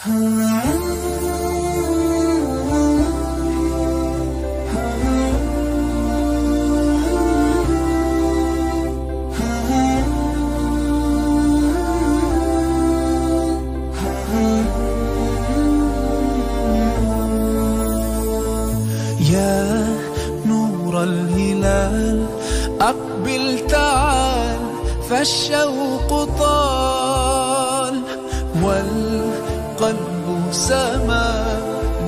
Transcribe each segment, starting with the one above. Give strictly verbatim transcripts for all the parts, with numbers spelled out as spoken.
يا نور الهلال، أقبل تعال، فالشوق طال، والقلب سما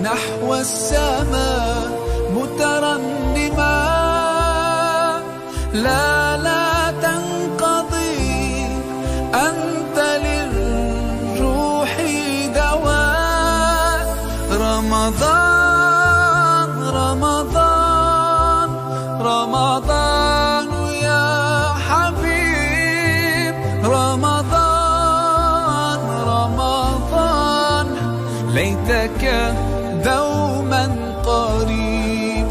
نحو السما مترنما. لا، لا تنقضي، أنت للروح دواء. رمضان، رمضان، رمضان يا حبيب. رمضان، رمضان، ليتك دوما قريب.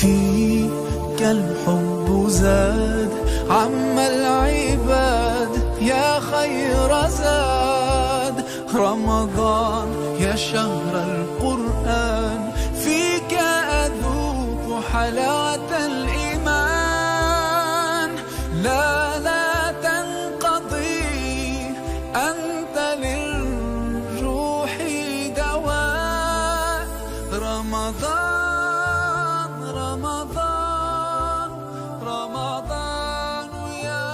فيك الحب زاد، عم العباد يا خير زاد. رمضان يا شهر القرآن، فيك أذوق حلاوة الإيمان. لا، لا تنقضي، أنت للروح دواء. رمضان، رمضان، رمضان يا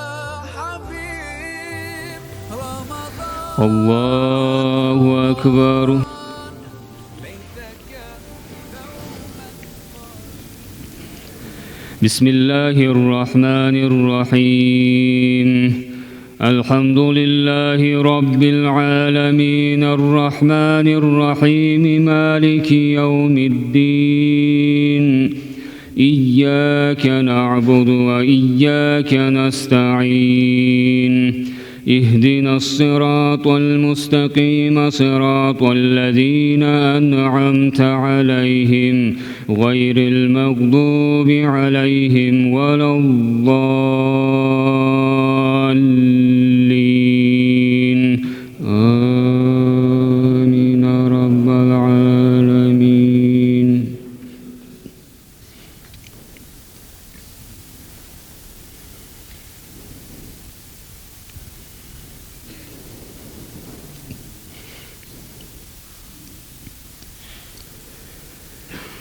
حبيب، رمضان. الله أكبر. بسم الله الرحمن الرحيم. الحمد لله رب العالمين، الرحمن الرحيم، مالك يوم الدين. إياك نعبد وإياك نستعين. اهدنا الصراط المستقيم، صراط الذين أنعمت عليهم، غير المغضوب عليهم ولا الضالين. آمين رب العالمين.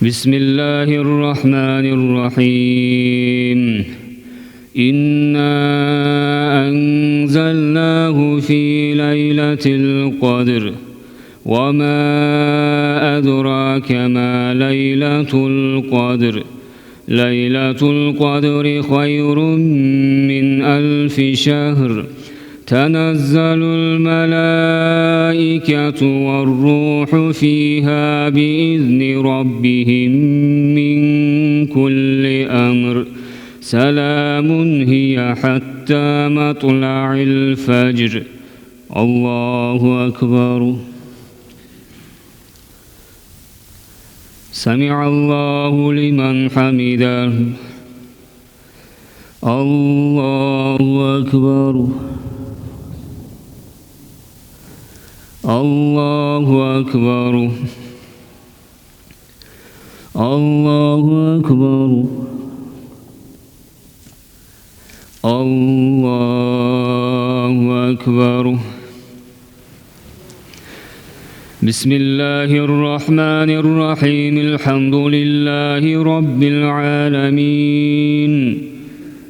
بسم الله الرحمن الرحيم. إنا أنزلناه في ليلة القدر. وما أدراك ما ليلة القدر. ليلة القدر خير من ألف شهر. تنزل الملائكة والروح فيها بإذن ربهم من كل أمر. سلام هي حتى مطلع الفجر. الله أكبر. سمع الله لمن حمده. الله أكبر. الله أكبر. الله أكبر. الله أكبر. بسم الله الرحمن الرحيم. الحمد لله رب العالمين.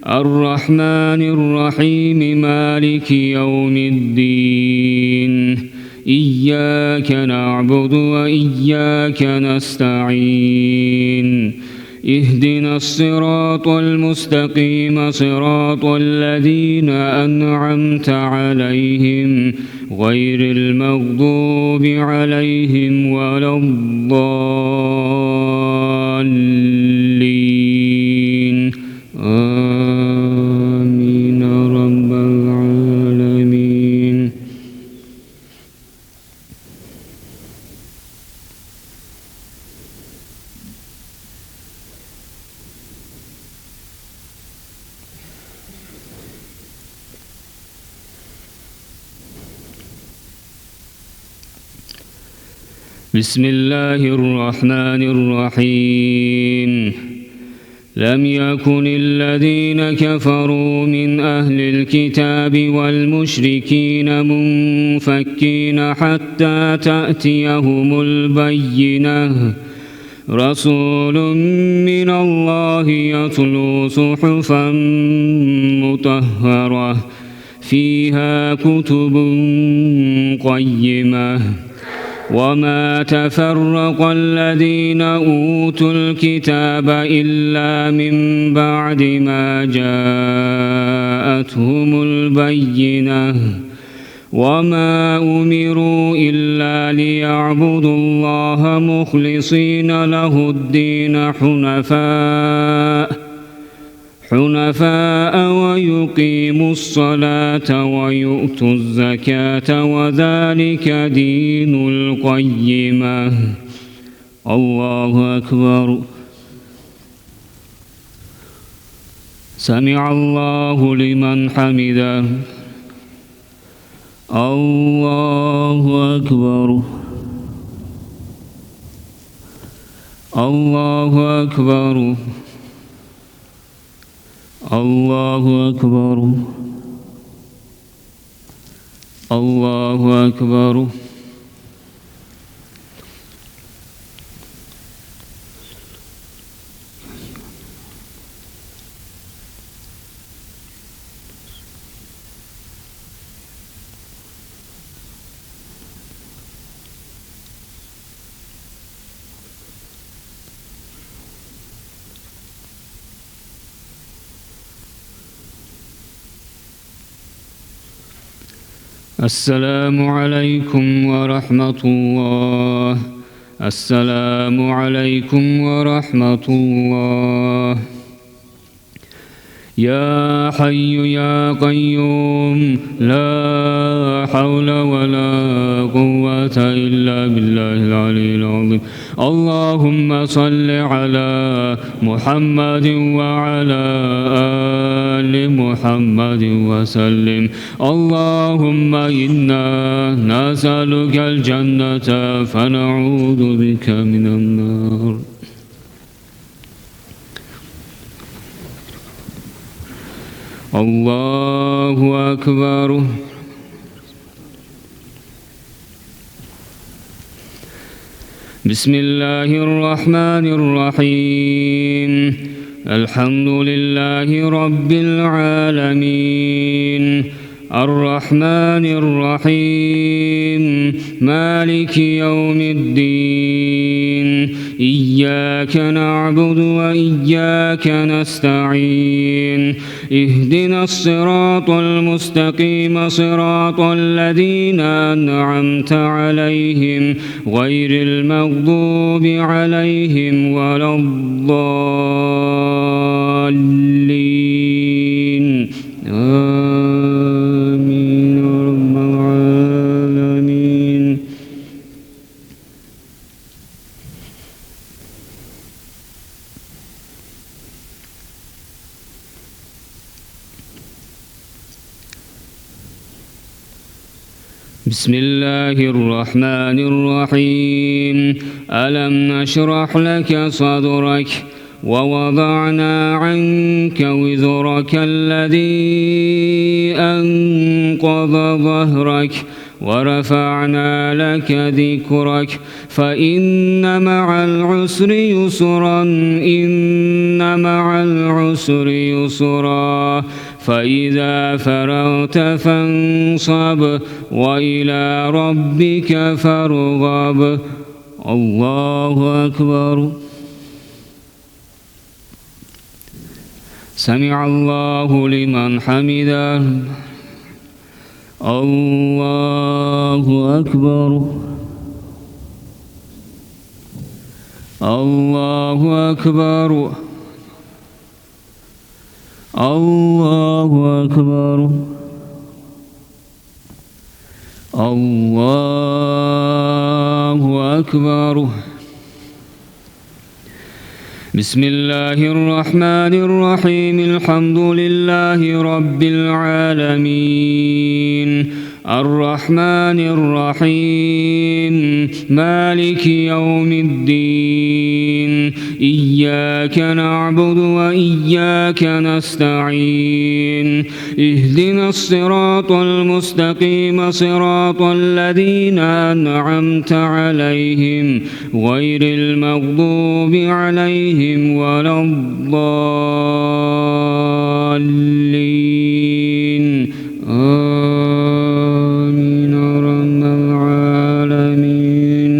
الرحمن الرحيم. مالك يوم الدين. إياك نعبد وإياك نستعين. اهدنا الصراط المستقيم، صراط الذين أنعمت عليهم، غير المغضوب عليهم ولا الضالين. آمين رب العالمين. بسم الله الرحمن الرحيم. لم يكن الذين كفروا من أهل الكتاب والمشركين منفكين حتى تأتيهم البينة. رسول من الله يتلو صحفا مطهرة فيها كتب قيمة. وما تفرق الذين أوتوا الكتاب إلا من بعد ما جاءتهم البينة. وما أمروا إلا ليعبدوا الله مخلصين له الدين حنفاء، حنفاء ويقيموا الصلاة ويؤتوا الزكاة وذلك دين القيمة. الله أكبر. سمع الله لمن حمده. الله أكبر. الله أكبر. الله أكبر. الله أكبر. السلام عليكم ورحمة الله. السلام عليكم ورحمة الله. يا حي يا قيوم، لا حول ولا قوة إلا بالله العلي العظيم. اللهم صل على محمد وعلى آل محمد وسلم. اللهم إنا نسألك الجنة فنعوذ بك من النار. الله أكبر. بسم الله الرحمن الرحيم. الحمد لله رب العالمين. الرحمن الرحيم. مالك يوم الدين. إياك نعبد وإياك نستعين. اهدنا الصراط المستقيم، صراط الذين أنعمت عليهم، غير المغضوب عليهم ولا الضالين. آمين يا رب العالمين. بسم الله الرحمن الرحيم. ألم نشرح لك صدرك ووضعنا عنك وزرك الذي أنقض ظهرك ورفعنا لك ذكرك فإن مع العسر يسرا، إن مع العسر يسرا، فإذا فرغت فانصب، وإلى ربك فارغب. الله أكبر. سمع الله لمن حمده. الله أكبر. الله أكبر. الله أكبر. الله أكبر. بسم الله الرحمن الرحيم. الحمد لله رب العالمين. الرحمن الرحيم. مالك يوم الدين. إياك نعبد وإياك نستعين. اهدنا الصراط المستقيم، صراط الذين أنعمت عليهم، غير المغضوب عليهم ولا الضالين. آمين يا رب العالمين.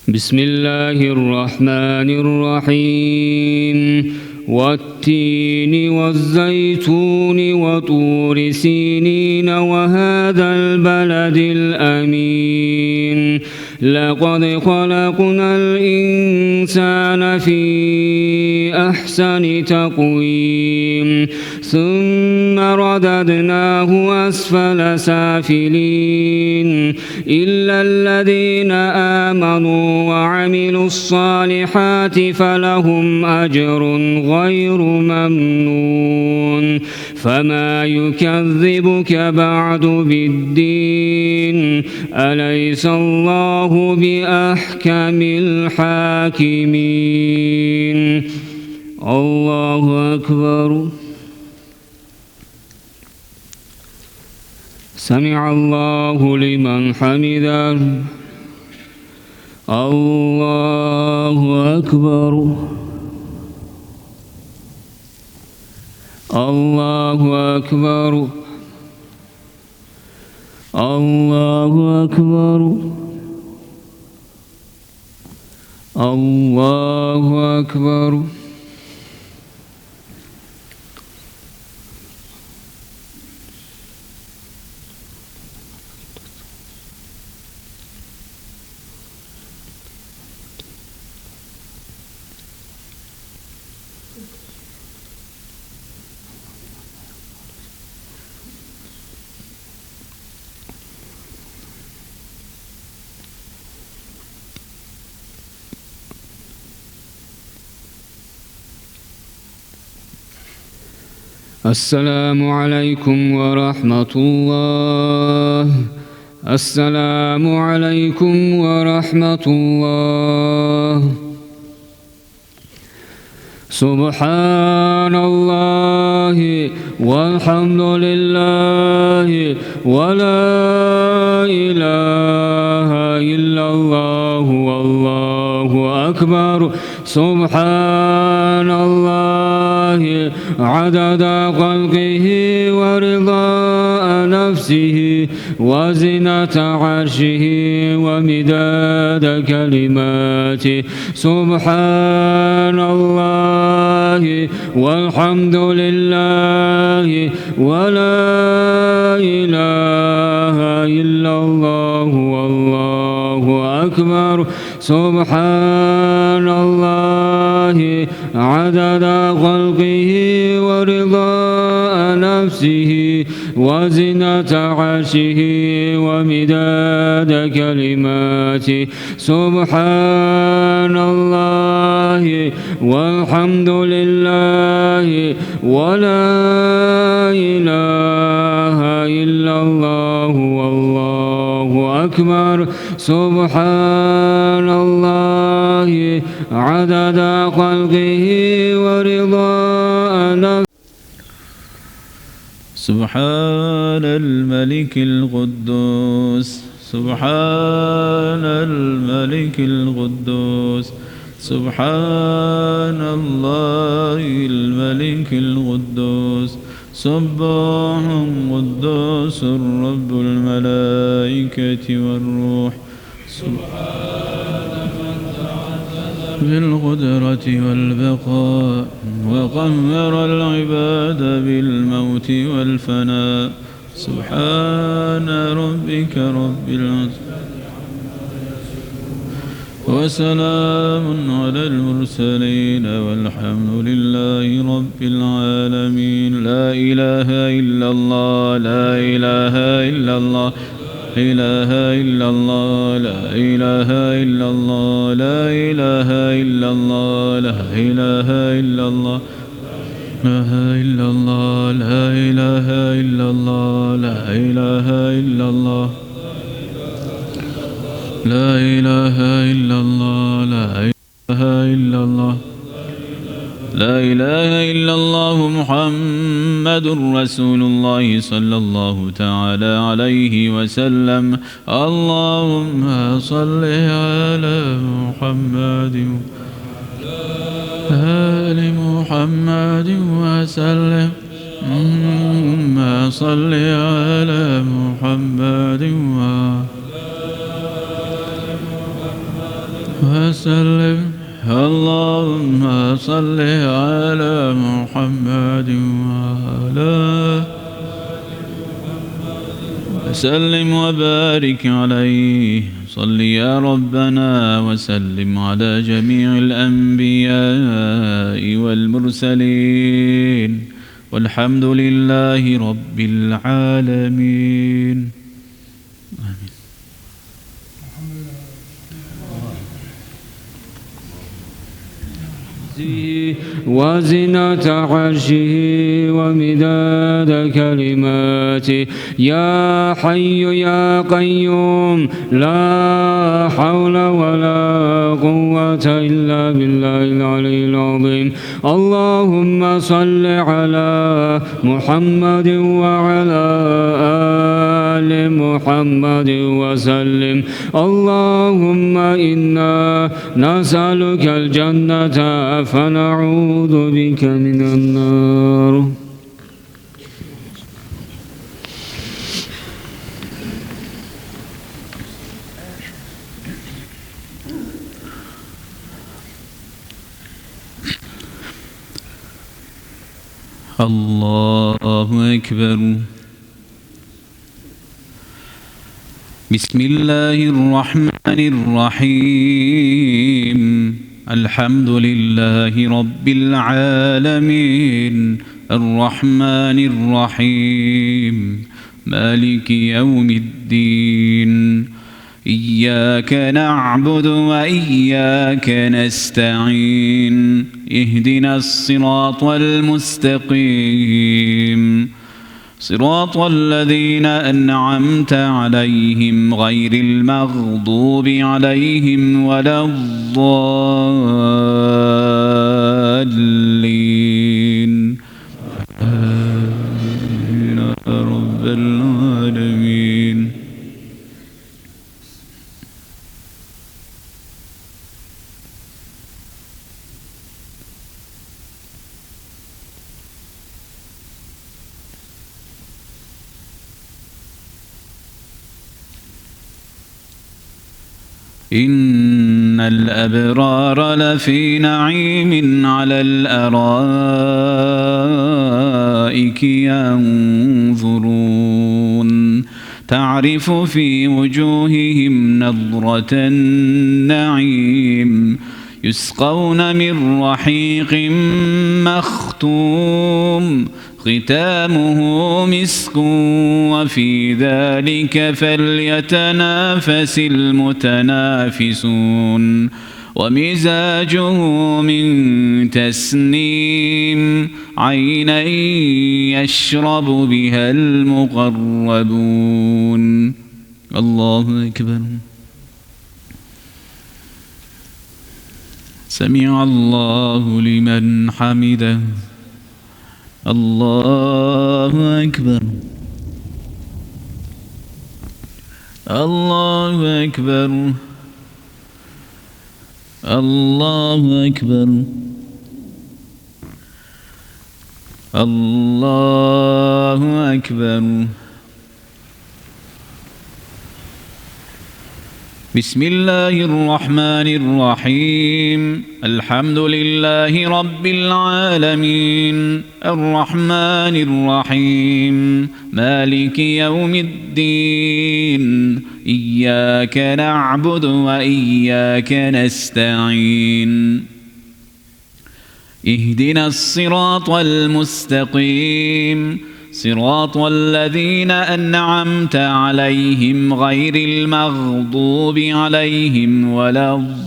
بسم الله الرحمن الرحيم. والتين والزيتون وطور سينين وهذا البلد الأمين. لقد خلقنا الإنسان في أحسن تقويم. ثم رددناه أسفل سافلين. إلا الذين آمنوا وعملوا الصالحات فلهم أجر غير ممنون. فما يكذبك بعد بالدين؟ أليس الله بأحكم الحاكمين؟ الله أكبر. سمع الله لمن حمده. الله أكبر. الله أكبر. الله أكبر. الله أكبر. السلام عليكم ورحمة الله. السلام عليكم ورحمة الله. سبحان الله والحمد لله ولا إله إلا الله والله أكبر. سبحان الله عدد خلقه ورضاء نفسه وزنة عرشه ومداد كلماته. سبحان الله والحمد لله ولا إله إلا الله والله أكبر. سبحان الله عدد خلقه ورضاء نفسه وزنة عرشه ومداد كلماته. سبحان الله والحمد لله ولا إله إلا الله والله أكبر. سبحان الله عدد خلقه ورضاء نفسه. سبحان الملك القدوس، سبحان الملك القدوس، سبحان الله الملك القدوس، سباح قدوس رب الملائكة والروح. سبحان من تعزز بالقدرة والبقاء، وقهر العباد بالموت والفناء. سبحان ربك رب العزة، وسلام على المرسلين، والحمد لله رب العالمين. لا إله إلا الله، لا إله إلا الله. إله إلا الله، لا إله إلا الله، لا إله إلا الله، لا إله إلا الله، لا إله إلا الله، لا إله إلا الله، لا إله إلا الله، لا إله إلا الله، لا إله إلا الله. لا إله إلا الله محمد رسول الله صلى الله تعالى عليه وسلم. اللهم صل على محمد، آل محمد وسلم. اللهم صل على محمد و-، وسلم. اللهم صل على محمد وعلى وسلم وبارك عليه. صل يا ربنا وسلم على جميع الأنبياء والمرسلين. والحمد لله رب العالمين. آمين. وزنة عرشه ومداد كلماته. يا حي يا قيوم، لا حول ولا قوة إلا بالله العلي العظيم. اللهم صل على محمد وعلى آل محمد وسلم. اللهم إنا نسألك الجنة فنعوذ بك من النار. الله أكبر. بسم الله الرحمن الرحيم. الحمد لله رب العالمين. الرحمن الرحيم. مالك يوم الدين. إياك نعبد وإياك نستعين. اهدنا الصراط المستقيم. صراط الذين أنعمت عليهم غير المغضوب عليهم ولا الضالين. آمين يا رب العالمين. إن الأبرار لفي نعيم على الأرائك ينظرون. تعرف في وجوههم نضرة النعيم. يسقون من رحيق مختوم. ختامه مسك وفي ذلك فليتنافس المتنافسون. ومزاجه من تسنيم. عينا يشرب بها المقربون. الله أكبر. سمع الله لمن حمده. الله أكبر. الله أكبر. الله أكبر. الله أكبر. بسم الله الرحمن الرحيم. الحمد لله رب العالمين. الرحمن الرحيم. مالك يوم الدين. إياك نعبد وإياك نستعين. اهدنا الصراط المستقيم. صراط الذين أنعمت عليهم غير المغضوب عليهم ولا الضالين.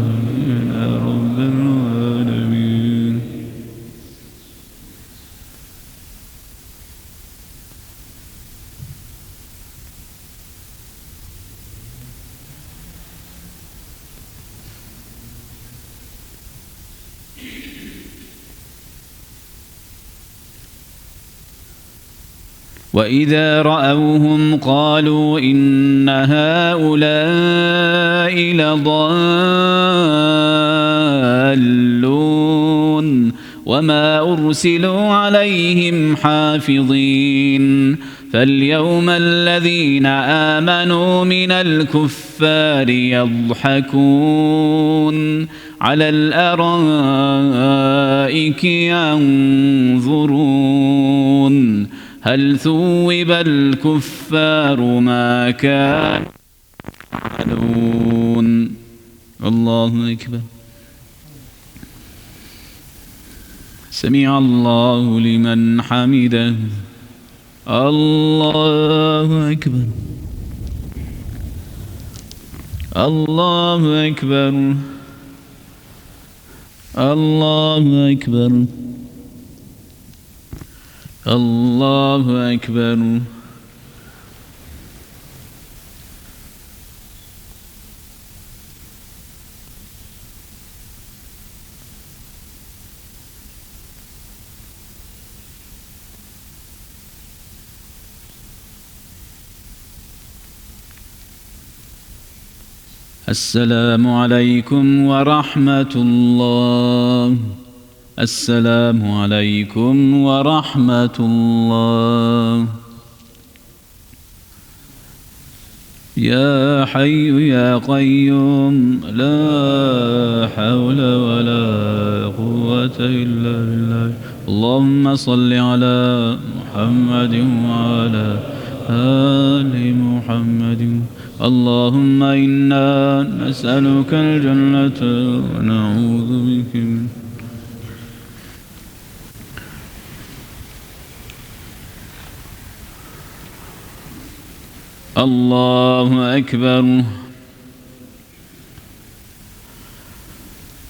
آمين يا رب العالمين. وإذا رأوهم قالوا إن هؤلاء لضالون. وما أرسلوا عليهم حافظين. فاليوم الذين آمنوا من الكفار يضحكون على الأرائك ينظرون هل ثوب الكفار ما كانوا يعملون. الله أكبر. سمع الله لمن حمده. الله أكبر. الله أكبر. الله أكبر. الله أكبر. السلام عليكم ورحمة الله. السلام عليكم ورحمة الله. يا حي يا قيوم، لا حول ولا قوة إلا بالله. اللهم صل على محمد وعلى آل محمد. اللهم إنا نسألك الجنة ونعوذ بك من الله أكبر.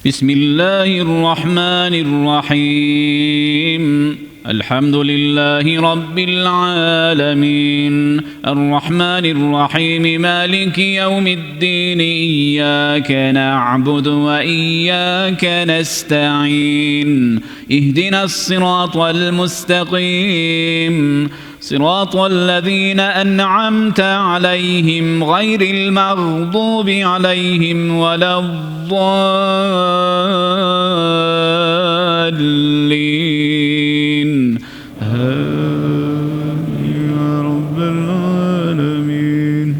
بسم الله الرحمن الرحيم. الحمد لله رب العالمين. الرحمن الرحيم. مالك يوم الدين. إياك نعبد وإياك نستعين. اهدنا الصراط المستقيم. صراط الذين أنعمت عليهم غير المغضوب عليهم ولا الضالين. آمين يا رب العالمين.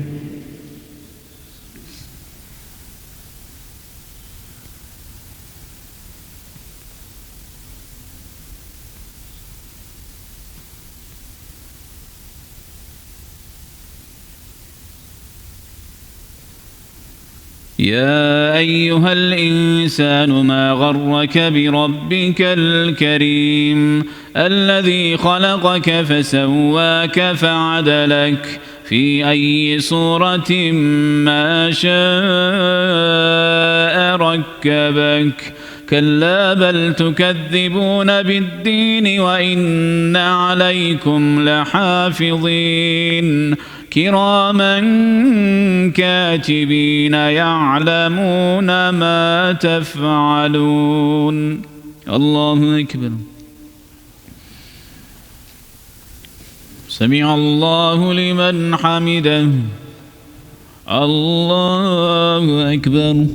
يا أيها الإنسان ما غرك بربك الكريم الذي خلقك فسواك فعدلك في أي صورة ما شاء ركبك. كلا بل تكذبون بالدين وإن عليكم لحافظين كراما كاتبين يعلمون ما تفعلون. الله أكبر. سمع الله لمن حمده. الله أكبر.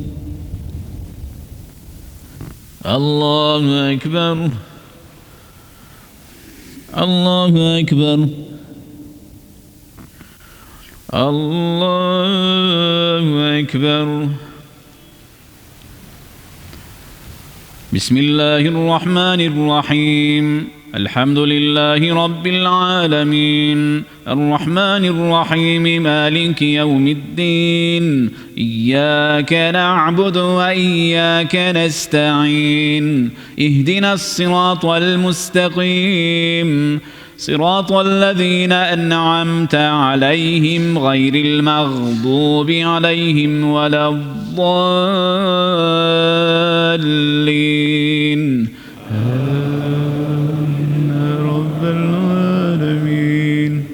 الله أكبر. الله أكبر. الله أكبر. بسم الله الرحمن الرحيم. الحمد لله رب العالمين، الرحمن الرحيم، مالك يوم الدين، إياك نعبد وإياك نستعين، اهدنا الصراط المستقيم، صراط الذين أنعمت عليهم غير المغضوب عليهم ولا الضالين. آمين يا رب العالمين.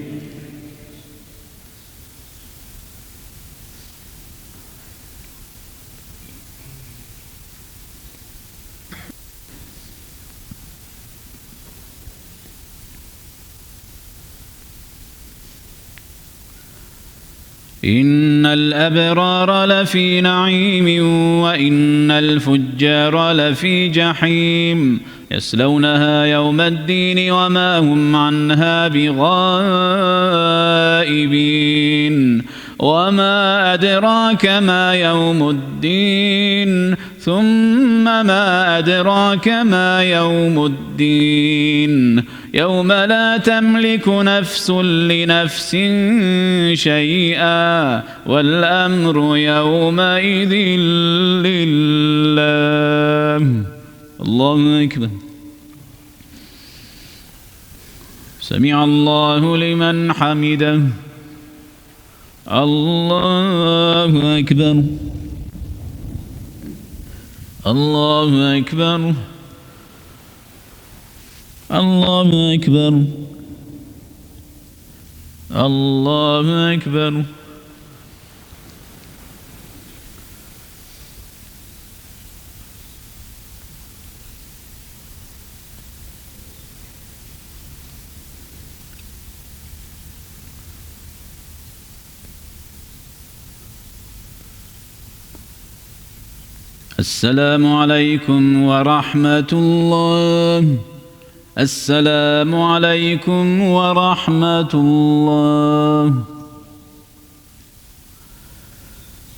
إن الأبرار لفي نعيم وإن الفجار لفي جحيم. يصلونها يوم الدين وما هم عنها بغائبين. وما أدراك ما يوم الدين. ثم ما أدراك ما يوم الدين. يوم لا تملك نفس لنفس شيئا والأمر يومئذ لله. الله أكبر. سمع الله لمن حمده. الله أكبر. الله أكبر. الله أكبر. الله أكبر. السلام عليكم ورحمة الله. السلام عليكم ورحمة الله.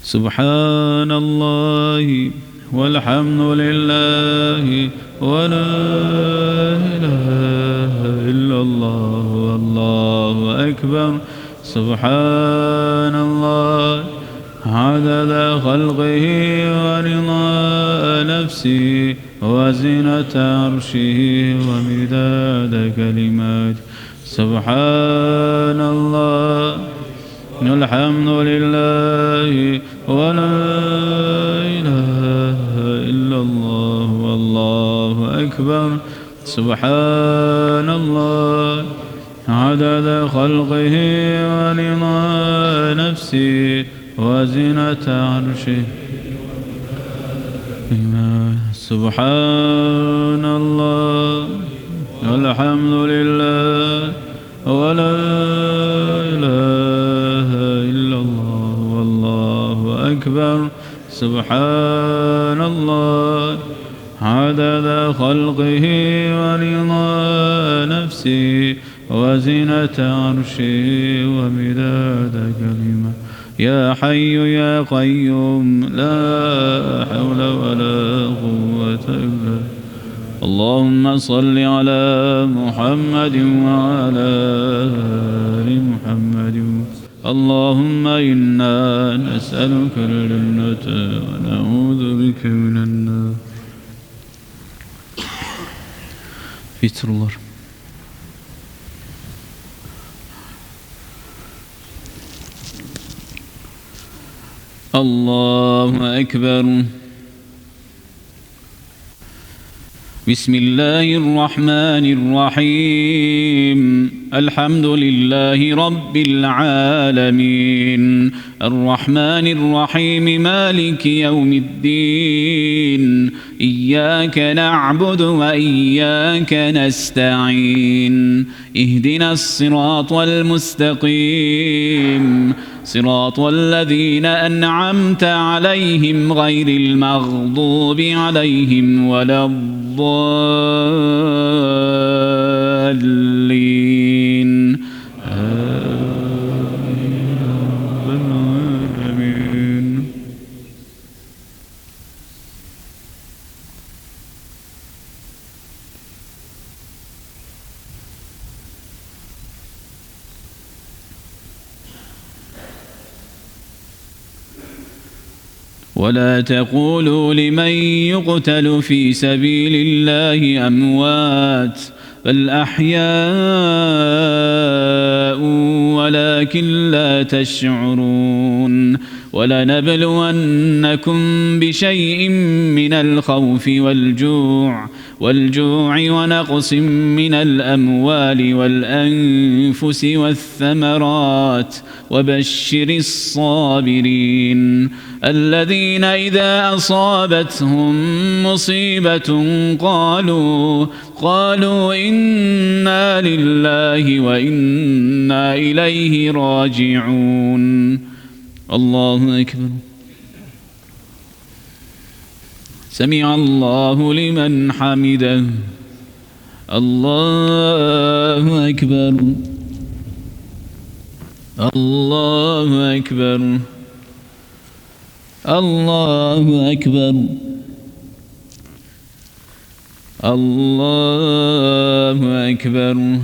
سبحان الله والحمد لله ولا إله إلا الله والله أكبر. سبحان الله عدد خلقه ورضا نفسه وزنة عرشه ومداد كلماته. سبحان الله والحمد لله ولا إله إلا الله والله أكبر. سبحان الله عدد خلقه ورضا نفسه وزنة عرشه. سبحان الله والحمد لله ولا إله إلا الله والله أكبر. سبحان الله عدد خلقه ورضا نفسه وزنة عرشه ومداد كلماته. يا حي يا قيوم، لا حول ولا قوة إلا. اللهم صل على محمد وعلى آل محمد. اللهم إنا نسألك الجنة ونعوذ بك من النار. Фитрулар. الله أكبر. بسم الله الرحمن الرحيم. الحمد لله رب العالمين. الرحمن الرحيم. مالك يوم الدين. إياك نعبد وإياك نستعين. اهدنا الصراط المستقيم. صراط الذين أنعمت عليهم غير المغضوب عليهم ولا الضالين. آمين. ولا تقولوا لمن يقتل في سبيل الله أموات، بل أحياء ولكن لا تشعرون. ولنبلونكم بشيء من الخوف والجوع، والجوع ونقص من الأموال والأنفس والثمرات، وبشر الصابرين، الذين إذا أصابتهم مصيبة قالوا، قالوا إنا لله وإنا إليه راجعون. الله أكبر. سمع الله لمن حمده. الله أكبر. الله أكبر. الله أكبر. الله أكبر.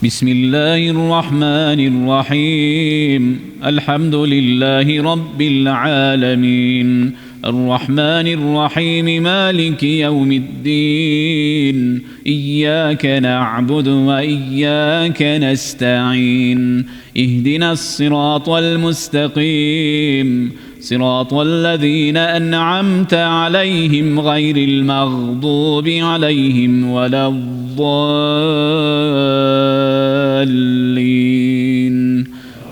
بسم الله الرحمن الرحيم. الحمد لله رب العالمين. الرحمن الرحيم. مالك يوم الدين. إياك نعبد وإياك نستعين. اهدنا الصراط المستقيم. صراط الذين أنعمت عليهم غير المغضوب عليهم ولا الضالين.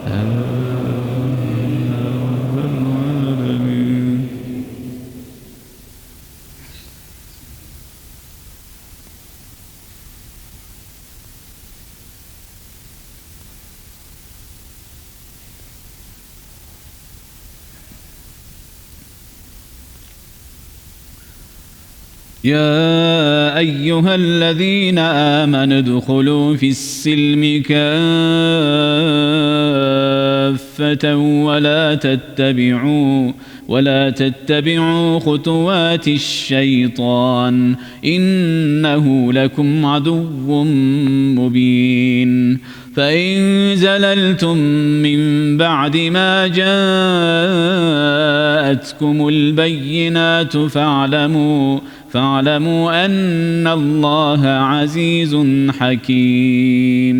آمين. يا أيها الذين آمنوا ادخلوا في السلم كافة ولا تتبعوا، ولا تتبعوا خطوات الشيطان، إنه لكم عدو مبين. فإن زللتم من بعد ما جاءتكم البينات فاعلموا، فاعلموا أن الله عزيز حكيم.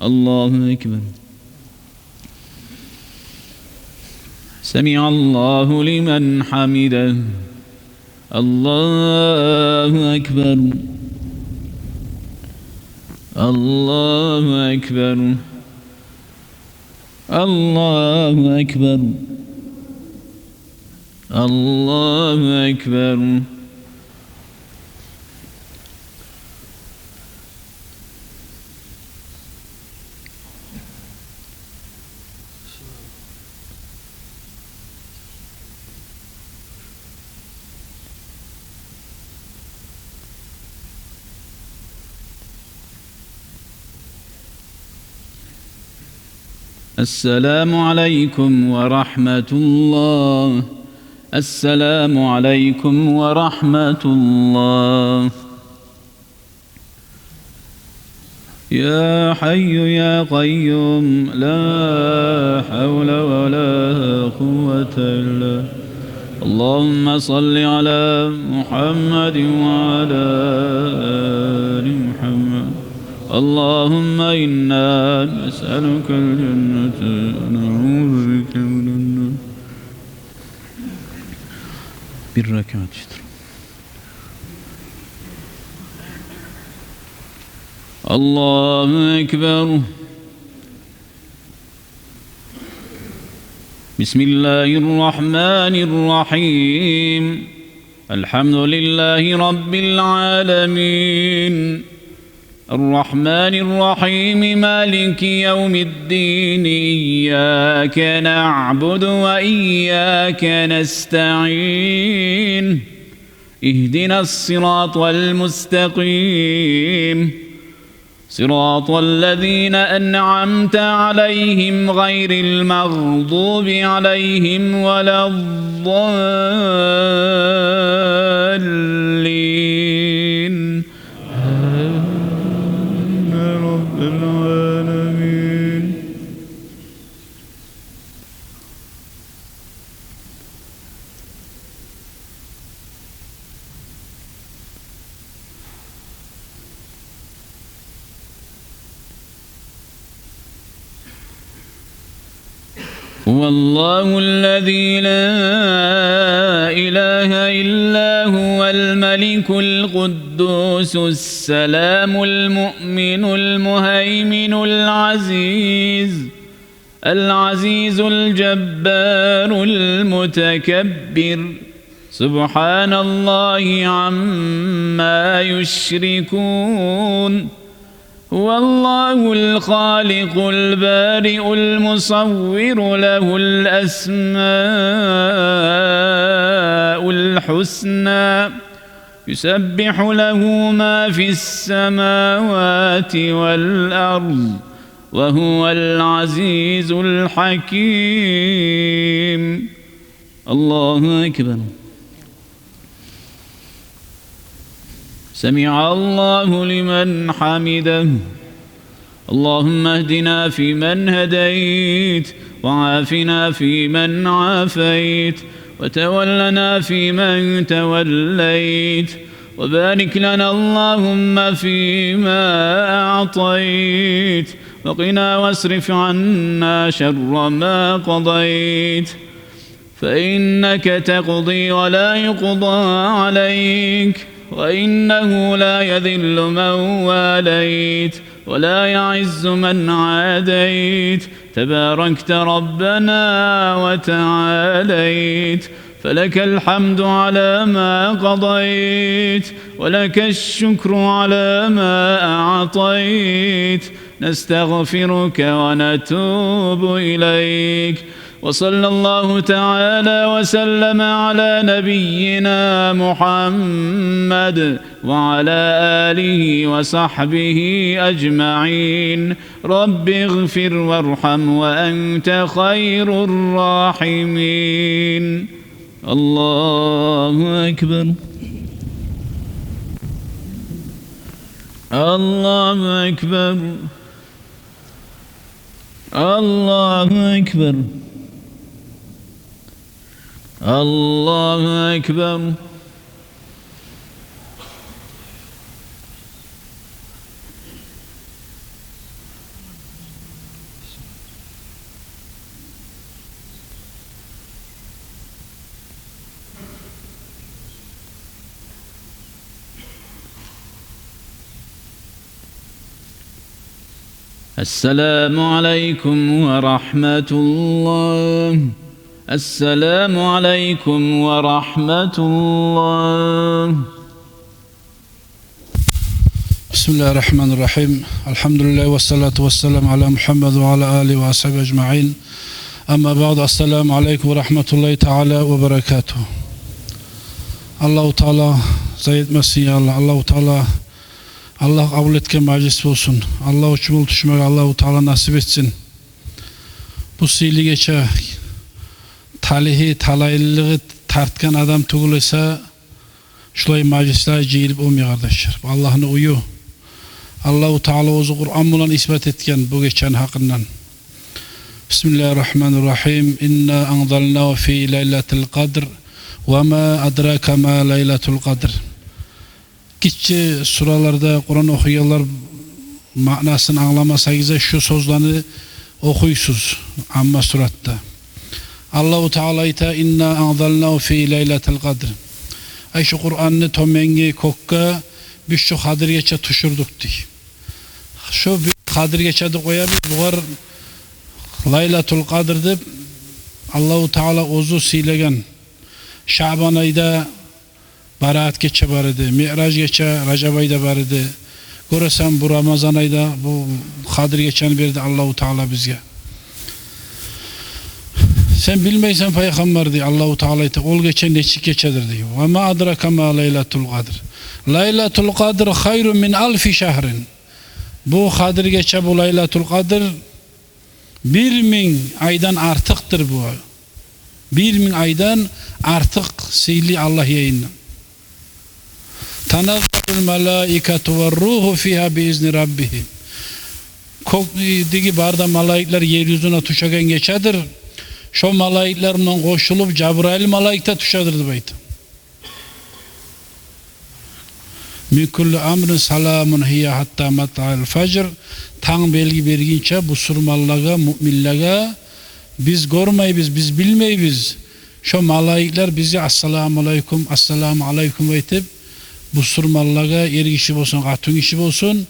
الله أكبر. سمع الله لمن حمده. الله أكبر. الله أكبر. الله أكبر. الله أكبر. السلام عليكم ورحمة الله. السلام عليكم ورحمة الله. يا حي يا قيوم، لا حول ولا قوة إلا. اللهم صل على محمد وعلى آل محمد. اللهم إنا نسألك الجنة ونعوذ بك من النار. Bir rekat. الله أكبر. بسم الله الرحمن الرحيم. الحمد لله رب العالمين. الرحمن الرحيم. مالك يوم الدين. إياك نعبد وإياك نستعين. اهدنا الصراط المستقيم. صراط الذين أنعمت عليهم غير المغضوب عليهم ولا الضالين. آمين يا رب العالمين. هو الله الذي لا إله إلا هو الملك القدوس السلام المؤمن المهيمن العزيز، العزيز الجبار المتكبر. سبحان الله عما يشركون. هو الله الخالق البارئ المصور له الأسماء الحسنى. يسبح له ما في السماوات والأرض وهو العزيز الحكيم. الله أكبر. سمع الله لمن حمده. اللهم اهدنا فيمن هديت، وعافنا فيمن عافيت، وتولنا فيمن توليت، وبارك لنا اللهم فيما أعطيت، وقنا واصرف عنا شر ما قضيت، فإنك تقضي ولا يقضى عليك، وإنه لا يذل من واليت ولا يعز من عاديت، تباركت ربنا وتعاليت، فلك الحمد على ما قضيت، ولك الشكر على ما أعطيت، نستغفرك ونتوب إليك. وصلى الله تعالى وسلم على نبينا محمد وعلى آله وصحبه أجمعين. رب اغفر وارحم وأنت خير الراحمين. الله أكبر. الله أكبر. الله أكبر. الله أكبر. السلام عليكم ورحمة الله. السلام عليكم ورحمة الله. بسم الله الرحمن الرحيم. الحمد لله والصلاة والسلام على محمد وعلى آله وأصحابه أجمعين. أما بعد، السلام عليكم ورحمة الله تعالى وبركاته. Аллагьу Таала зай этмесин, я Аллагь. Аллагьу Таала, Аллагь къабул этген мажлис болсун. Аллагь учун болуп тюшмеге Аллагьу Таала насип этсин. Бу сыйлы гече талайы, талайлылыгъы тартгъан адам тюгюл эсе, шулай мажлислеге жыйылып болмай, къардашлар. Бу Аллагьны уью. Аллагьу Таала оьзю Къуран булан исбат этген бу гечени гьакъындан. بسم الله الرحمن الرحيم. إنا أنزلناه في ليلة القدر وما أدراك ما ليلة القدر. Гиччи сураларда Къуран охуйгъанлар маънасын англамасагъыз да, шу сёзлени охуйсуз Амма суратда. Аллагьу Таала айта: إنا أنزلناه في ليلة القدر. Ай, шу Къуранны тёменги кёкге биз шу Къадир гече тюшюрдюк, дей. Шу биз Къадир гече деп къоябыз, бугъар Лайлатул Къадр деп Аллагьу Таала оьзю сыйлагъан. Шаъбан айда Бараат гече бар эди, Миъраж гече Ражаб айда бар эди. Гёресен, бу Рамазан айда бу Къадир гечени берди Аллагьу Таала бизге. Сен билмейсен, пайхаммар, дей, Аллагьу Таала айта, ол гече нечик гечедир, дей. وما أدراك ما ليلة القدر. ليلة القدر خير من ألف شهر. Бу Къадир гече, бу Лайлатул Къадр бир минг айдан артыкъдыр бу. Бир минг айдан артыкъ сыйлы Аллагь янындан. تنزل الملائكة والروح فيها بإذن ربهم. Кёкдеги бары да малайиклер ер юзюне тюшеген гечедир. Шо малайиклер булан къошулуп Жабрайыл малайик де тюшедир деп айта. من كل أمر سلام هي حتى مطلع الفجر. Танг белги бергинче бусурманлагъа, муъминлеге Биз гёрмейбиз, биз билмейбиз. Шо малайиклер бизге «Ассаламу алайкум, ассаламу алайкум» айтып, бусурманлагъа, эр гиши болсун, къатын гиши болсун,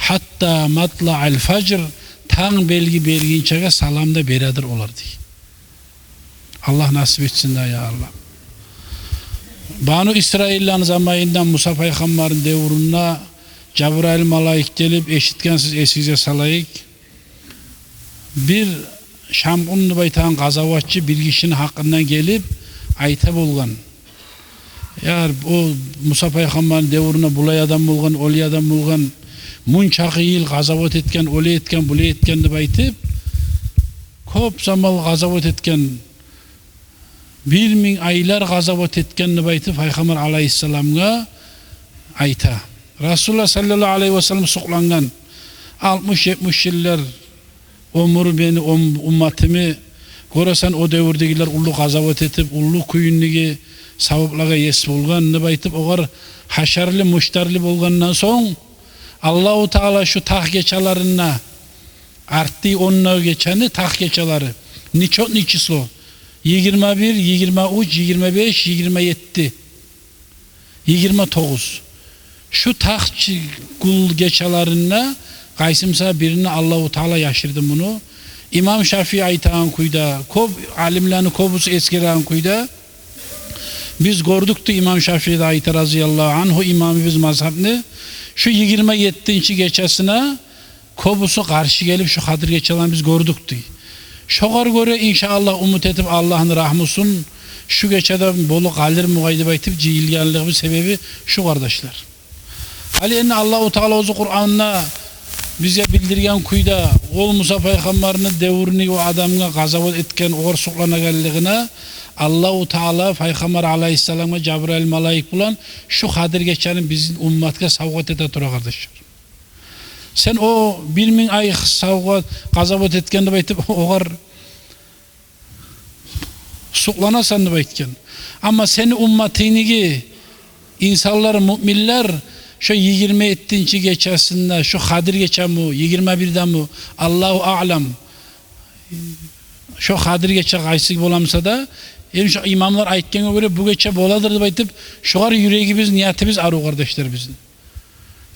«гьатта матлагьил фажр», танг белги бергинчеге салам да бередир олар, дей. Аллагь насип этсин да, я Аллагь. Бану Исраилланы заманында, Муса пайхаммарны девюрюнде Жабрайыл малайик гелип, эшитгенсиз, эсигизге салайыкъ. Бир Шамун деп айтагъан къазаватчы бир гишини гьакъындан гелип айта болгъан. Ягъар, о Муса пайхаммарны девюрюнде булай адам болгъан, олай адам болгъан, мунчакъы йыл къазават этген, олай этген, булай этген деп айтып, кёп заман къазават этген, бир минг айлар къазават этген деп айтып, пайхаммар алайгьиссаламгъа айта. Расулуллагь саллаллагьу алайгьи васаллам сукълангъан: «Алтмыш-етмиш йыллар оьмюр мени, ум-, умматымны, гёресен, о девюрдегилер уллу къазават этип, уллу кюйюндеги саваплагъа ес болгъан», – деп айтып, огъар гьашарлы, муштарлы болгъандан сонг, Аллагьу Таала шу такъ гечелеринде, артдагъы он да гечени такъ гечелери, нечётный число: йигирма бир, йигирма уьч, йигирма беш, йигирма етти, йигирма тогъуз. Шу такъ чи-, гюн гечелеринде къайсы буса биринде Аллагьу Таала яшырды муну. Имам Шафии айтагъан кюйде, кёп алимлени кёбюсю эсгереген кюйде, биз гёрдюк дей, Имам Шафии де айта, разияллагьу ангьу, имамыбыз мазгьабны, шу йигирма еттинчи гечесине кёбюсю къаршы гелип, шу Къадир гечелени биз гёрдюк дей. Шогъар гёре, иншааллагь, умут этип, Аллагьны рагьмусун, шу гечеде болуп къалыр бугъай деп айтып жыйылгъанлыгъыбыз себеби шу, къардашлар. Гьали энни Аллагьу Таала оьзю Къуранда бизге билдирген кюйде, ол Муса пайхаммарны девюрюндеги о адамгъа къазават этген, огъар сукъланагъанлыгъына, Аллагьу Таала пайхаммар алайгьиссаламгъа Жабрайыл малайик булан шу Къадир гечени бизин умматгъа савгъат эте тура, къардашлар. Сен о бир минг ай савгъат, къазават этген деп айтып, огъар сукъланасан деп айтгъан. Амма сени умматынгдагъы инсанлар, муъминлер, шо йигирма еттинчи гечесинде, шо Къадир гечеми, йигирма бирдеми, Аллагьу аълам, шо Къадир гече къайсы бола буса да, эм шо имамлар айтгъангъа гёре, бу гече боладыр деп айтып, шогъар юрегибиз, ниятыбыз арив, къардашлар, бизин.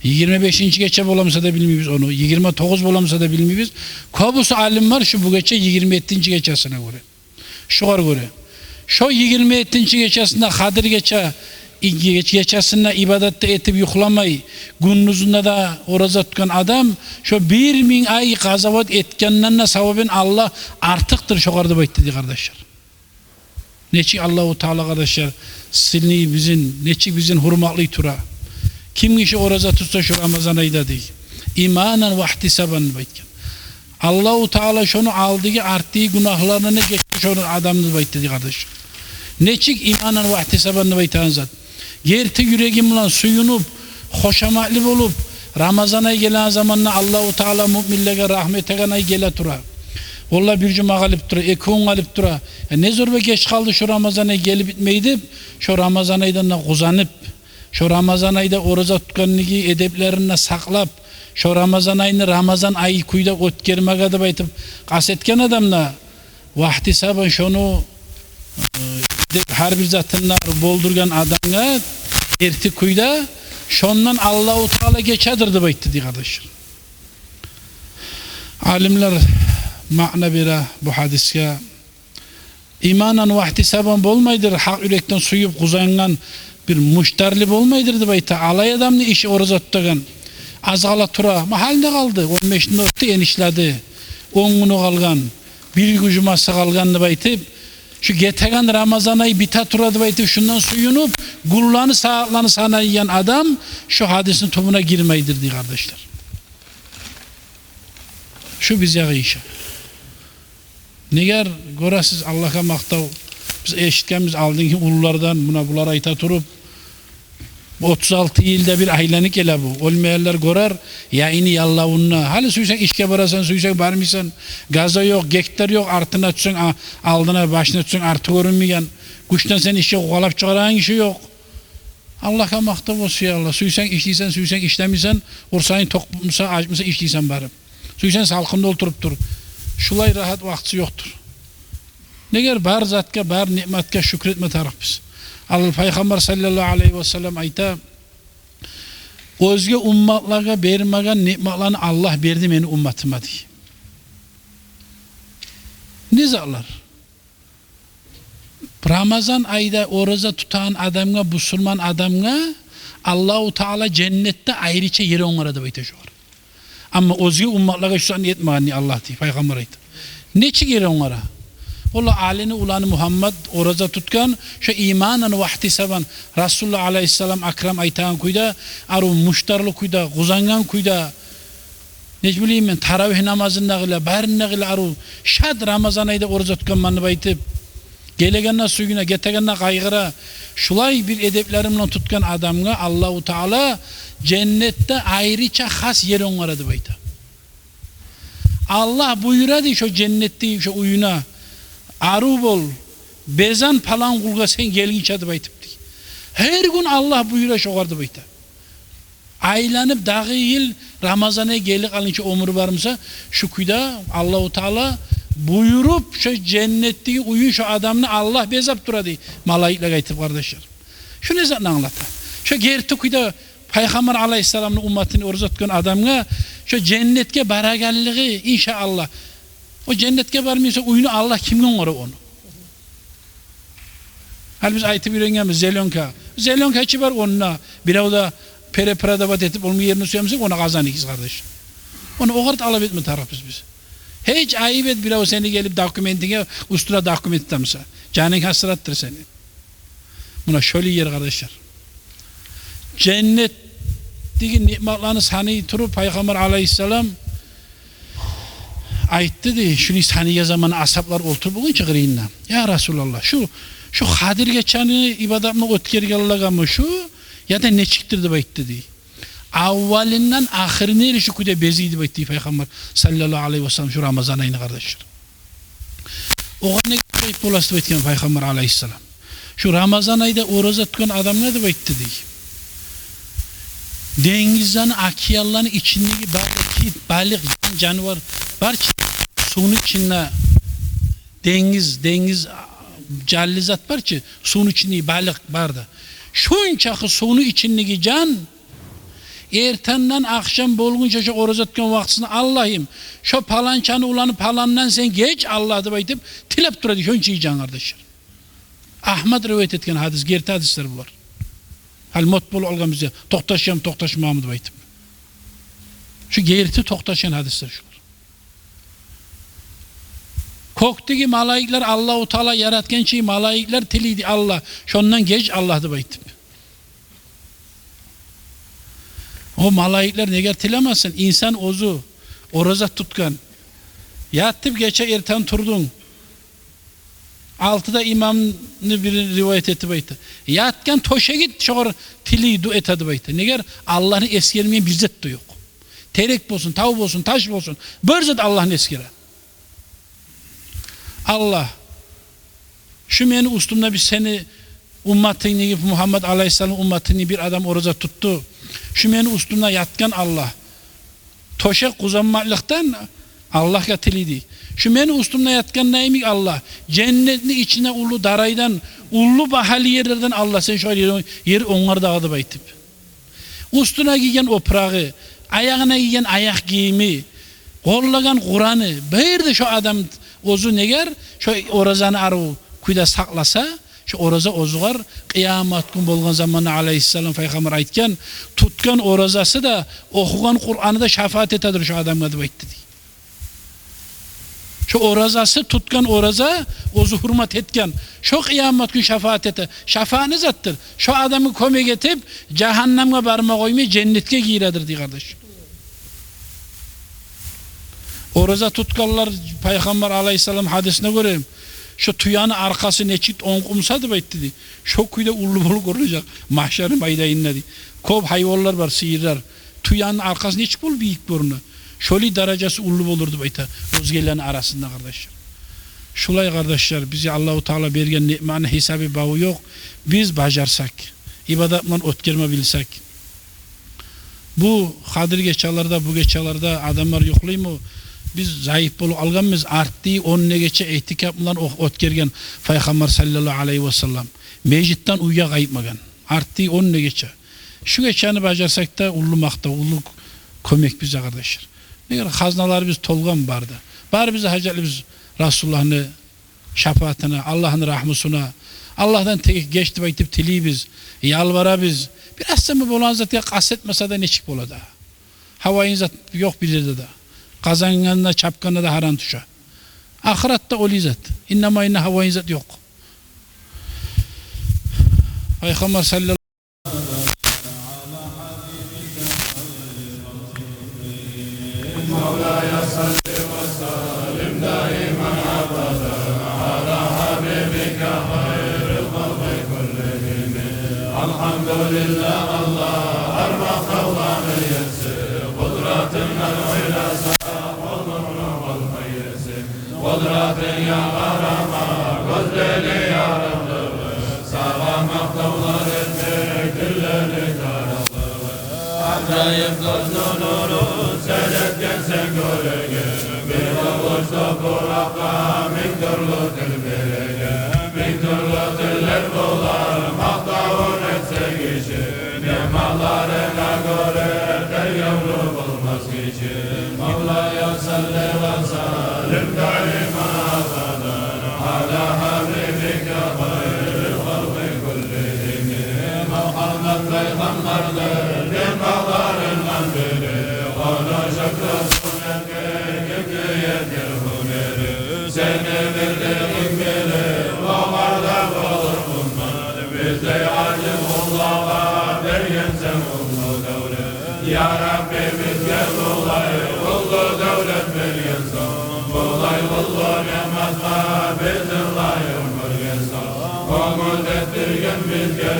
Йигирма бешинчи гече бола буса да билмейбиз ону, йигирма тогъуз бола буса да билмейбиз. Кёбюсю алим бар шу бу гече йигирма еттинчи гечесине гёре, шогъар гёре. Шо йигирма еттинчи гечесинде, Къадир гече, геч-, гечесинде ибадат да этип юхламай, гюндюзюнде де ораза тутгъан адам, шо бир минг ай къазават этгенден де савабын Аллагь артыкъдыр шогъар деп айтды дей, къардашлар. Нечик Аллагьу Таала, къардашлар, сыйлай бизин, нечик бизин гьюрматлай тура. Ким гиши ораза тутса шу Рамазан айда дей, иманан ва ихтисабан деп айтгъан, Аллагьу Таала шону алдагъы, артдагъы гюнагьларындан гечер шону адамны деп айтды дей, къардашлар. Нечик иманан ва ихтисабан деп айтагъан зат? Герти юрегинг булан сююнюп, хошаматлы болуп, Рамазан ай гелеген заманда Аллагьу Таала муъминлеге рагьму этеген ай геле тура. Олар бир жума къалып тура, эки гюн къалып тура. Я, не зор бе геч къалды, шо Рамазан ай гелип битмей деп, шо Рамазан айдан да къуванып, шо Рамазан айда ораза тутгъанлыгъы эдеплерин де сакълап, шо Рамазан айны Рамазан ай кюйде оьтгермеге деп айтып къаст этген адам да, ва ихтисабан, шону, э, деп гьар бир затын да болдургъан адамгъа герти кюйде, шондан Аллагьу Таала гечедир деп айтды дей, къардашлар. Алимлер маъна бере бу гьадисге. Иманан ва ихтисабан болмайдыр, гьакъ юрекден сююп къувангъан, бир муштарлы болмайдыр деп айта. Алай адамны иши, ораза тутагъан, аз къала тура, магьалда къалды, он бешинде оьтдю, энишледи, он гюню къалгъан, бир жумасы къалгъан деп айтып, шу гетеген Рамазан ай бите тура деп айтып, шундан сююнюп, гюнлени, сагьатланы санайгъан адам шу гьадисни тюбюне гирмейдир дей, къардашлар. Шу бизге иш. Негер гёресиз, Аллагьгъа макътав, биз эшитгенбиз алдынгы уллулардан, муна булар айта туруп, бу отуз алты йылда бир айланып геле бу. Оьлмегенлер гёрер, яйыны яллавун да. Гьали сюйсенг ишге барасан, сюйсенг бармайсан. Газа ёкъ, гектар ёкъ, артына тюшсенг, а-, алдына, башына тюшсенг, арты гёрюнмейген. Гючден сени ишге къувалап чыгъарагъан гиши ёкъ. Аллагьгъа макътав болсун, я Аллагь. Сюйсенг ишлейсен, сюйсенг ишлемейсен, къурсагъынг токъ буса, ач буса, ишлейсен барып. Сюйсенг салкъында олтуруп тур. Шулай рагьат вакътиси ёкъдур. Негер бар затгъа, бар ниъматгъа шюкюр этме тарыкъбыз. Ал Пайхаммар саллаллагьу алайгьи васаллам айта: «Оьзге умматлагъа бермеген ниъматланы Аллагь берди мени умматыма», — дей. Не затлар? Рамазан айда ораза тутагъан адамгъа, бусурман адамгъа Аллагьу Таала женнетде айрыча ер онгара деп айта шогъар. Амма оьзге умматлагъа шу затны этмеген, дей, Аллагь, дей, Пайхаммар айта. Нечик ер онгара? Олар Алини уланы Мугьаммат ораза тутгъан, шо иманан ва ихтисабан, Расулуллагь алайгьиссалам акрам айтагъан кюйде, арив муштарлы кюйде, къузангъан кюйде, не билейим мен, таравигь намазындагъыла, барындагъыла арив, шат Рамазан айда ораза тутгъанман деп айтып, гелегенде сююне, гетегенде къайгъыра. Шулай бир эдеплери булан тутгъан адамгъа Аллагьу Таала женнетде айрыча хас ер онгара деп айта. Аллагь буюра, дей, шо женнетдеги шо уьюне: «Арив бол, безен палан къулгъа сен гелгинче», — деп айтып, дей. Гьар гюн Аллагь буюра шогъар деп айта. Айланып, дагъы йыл Рамазан ай гелип къалгъынча оьмюрю бар буса, шу кюйде Аллагьу Таала буюруп, шо женнетдеги уьюн, шо адамны Аллагь безеп тура, дей, малайиклеге айтып, къардашлар. Шу не затны англата? Шо герти кюйде Пайхаммар алайгьиссаламны умматын ораза тутгъан адамгъа шо женнетге барагъанлыгъы, иншааллагь. О женнетге бармай буса, уьюню Аллагь кимге онгара ону? Гьали биз айтып уьйренгенбиз, зелёнка. Зелёнка чы бар онда, бирев де перепродавать этип болмай ерин сюе буса, ону къазаныгъыз, къардаш. Ону огъар талап этме тарыкъбыз биз. Гьеч айып эт, бирев сени гелип документинге уьстюне документ этме буса. Жанынг гьасиратдыр сени. Муна шолай ер, къардашлар. Женнетдеги ниъматланы санай туруп, Пайхаммар алайгьиссалам айтды, дей, шуну санайгъан заманы асгьаблар олтуруп болгъунча къырыйында: «Я Расулаллагь, шу, шу Къадир гечени ибадатны оьтгергенлеге ми шу, яда нечикдир?» — деп айтды, дей. «Аввалындан ахырына ерли шу кюйде безей», — деп айтды Пайхаммар саллаллагьу алайгьи васаллам, шу Рамазан айны, къардашлар. Огъар неге гьайып боласыз деп айтгъан Пайхаммар алайгьиссалам. Шу Рамазан айда ораза тутгъан адамгъа деп айтды, дей. Денгизлени, океанланы ичиндеги бары да кит, балыкъ, жан, жанывар бар чы, сувну ичинде, денгиз, денгиз, жанлы зат бар чы, сувну ичиндеги балыкъ бары да. Шончакъы сувну ичиндеги жан эртенден ахшам болгъунча шо ораза тутгъан вакътисинде: «Аллагьым, шо паланчаны уланы паландан сен геч, Аллагь», — деп айтып тилеп тура, дей, шончакъы жан, къардашлар. Агьмад ривоят этген гьадис, герти гьадислер булар. Гьали мот болуп алгъан бизде, токъташамы, токъташмаймы деп айтып. Шу герти токъташгъан гьадислер шулар. Кёкдеги малайиклер, Аллагьу Таала яратгъан чы малайиклер тилейди: «Аллагь, шондан геч, Аллагь», — деп айтып. О малайиклер неге тилемесин? Инсан оьзю ораза тутгъан. Ятып гече эртен турдунг. Алтыда имамны бири ривоят этип айтды. Ятгъан тёшегинг шогъар тилей, дуа эте деп айтды. Негер? Аллагьны эсгермейген бир зат да ёкъ. Терек болсун, тав болсун, таш болсун, бир зат Аллагьны эсгере. «Аллагь, шу мени уьстюмде, бир сени умматынгны, Мугьаммат алайгьиссаламны умматынгны бир адам ораза тутду. Шу мени уьстюмде ятгъан, Аллагь». Тёшек къузанмакълыкъдан Аллагьгъа тилейди. «Шу мени уьстюмде ятгъан йимик, Аллагь, женнетни ичинде уллу дарайдан, уллу багьалы ерлерден, Аллагь, сен шогъар ер, ер онгар дагъы», — деп айтып. Уьстюне гийген опурагъы, аягъына гийген аякъ гийими, къоллагъан Къураны, бары да шо адам оьзю негер, шо оразаны арив кюйде сакъласа, шо ораза оьзюгер къыямат гюн болгъан заманда, алайгьиссалам, Пайхаммар айтгъан, тутгъан оразасы да, охугъан Къураны да шафаат этедир шо адамгъа деп айтды, дей. Шо оразасы, тутгъан ораза, оьзю гьюрмат этген, шо къыямат гюн шафаат эте. Шафаат не затдыр? Шо адамгъа кёмек этип, жагьаннамгъа барма къоймай, женнетге гийиредир, дей, къардаш. Ораза тутгъанлар, Пайхаммар алайгьиссалам гьадисине гёре, шо тюени аркъасы нечик онкъумса деп айтды, дей, шо кюйде уллу болуп гёрюнежек магьшарны майданында, дей. Кёп гьайванлар бар, сыйырлар. Тюени аркъасы нечик болуп бийик гёрюне, шолай даражасы уллу болур деп айта оьзгелени арасында, къардашлар. Шулай, къардашлар, бизге Аллагьу Таала берген ниъматны гьисабы-баву ёкъ. Биз бажарсакъ, ибадат булан оьтгерме билсек. Бу Къадир гечелерде, бу гечелерде адамлар юхлаймы? Биз заиф болуп къалгъанбыз, артдагъы он гюнге чейин этикап булан о-, оьтгерген Пайхаммар саллаллагьу алайгьи васаллам. Межитден уьйге къайтмагъан. Артдагъы он гюнге чейин. Шу гечени бажарсакъ да, уллу макътав, уллу кёмек бизге, къардашлар. Неге, хазналарыбыз толгъан бары да. Бары биз гьажатлыбыз Расулуллагьны шапаатына, Аллагьны рагьмусуна. Аллагьдан тек геч деп айтып тилейбиз, ялбарабыз. Бир аз сама болагъан затгъа къаст этмесе де нечик бола да? Гьавайын зат ёкъ бир ерде де. Къазангъанда, чапгъанда да гьаран тюше. Ахыратда олай зат. Иннама инна гьавайын зат ёкъ. Пайхаммар саллаллагьу مولاي صل وسلم دائما أبدا على حبيبك خير الخلق كلهم. الحمد لله, Аллагь, гьар макътавланы еси, къудратынг гьар ойласа, къуллукъну къылгъан еси. Къудратынга къарама, гёзлени ярыкълыгъы, сагъа макътавлар этмек тиллени тарыкълыгъы. Ажайып гёзню нурун сен этгенсен гёреген, бир авуз топуракъгъа минг тюрлю тил береген, минг тюрлю тиллер болар макътавун этсе гиши, неъматларынга гёре тергевлю болмас гиши. مولاي صل وسلم دائما أبدا على حبيبك خير الخلق كلهم. Мухаммад пайхаммардыр неъматларынгны били, ону шукрусун этмек кимге етер гьюнери? Сени бирлигинг билип, огъар да болур къуммат, биздей ажиз къуллагъа бергенсен уллу давлет. Я Рабби, бизге булай уллу давлет берген сонг, булай уллу неъматгъа бизин лайыкъ гёрген сонг, гёнгюл этдирген бизге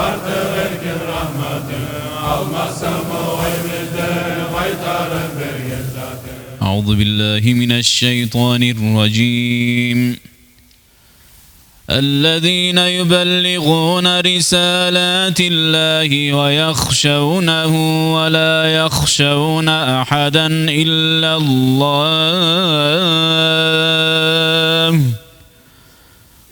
артыкъ эркин рагьматынг, алмасса бугъай бизден къайтарып берген затынг. أعوذ بالله من الشيطان الرجيم. الذين يبلغون رسالات الله ويخشونه ولا يخشون أحدا إلا الله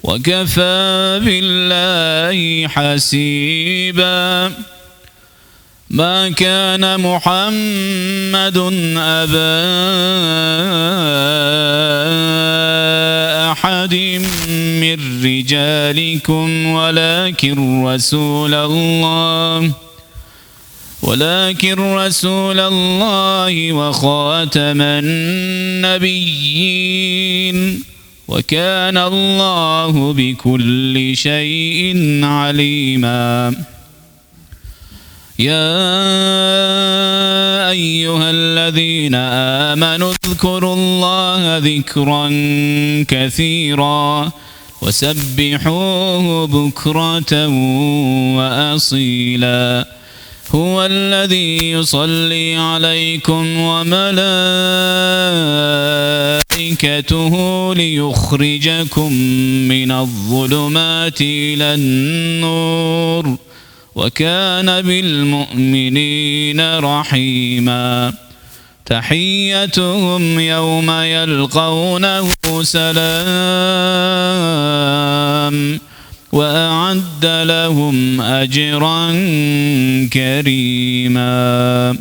وكفى بالله حسيبا. ما كان محمد أبا أحد من رجالكم ولكن رسول الله، ولكن رسول الله وخاتم النبيين، وكان الله بكل شيء عليما. يا أيها الذين آمنوا اذكروا الله ذكرا كثيرا وسبحوه بكرة وأصيلا. هو الذي يصلي عليكم وملائكته ليخرجكم من الظلمات إلى النور، وكان بالمؤمنين رحيما. تحيتهم يوم يلقونه سلام، وأعد لهم أجرا كريما.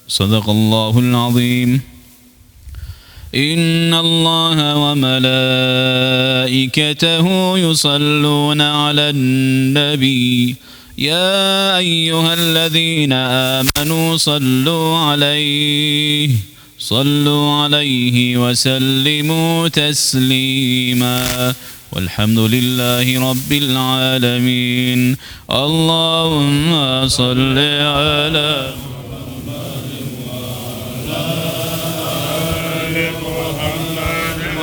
صدق الله العظيم. إن الله وملائكته يصلون على النبي، يا أيها الذين آمنوا صلوا عليه، صلوا عليه وسلموا تسليما. والحمد لله رب العالمين. اللهم صل على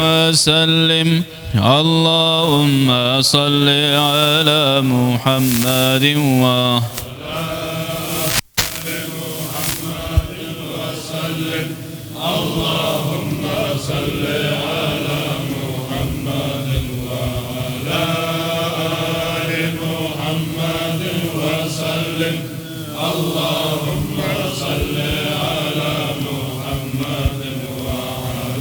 وسلم. اللهم صل على محمد وعلى آل محمد وسلم. اللهم صل على محمد وعلى آل محمد وسلم. اللهم صل على محمد وعلى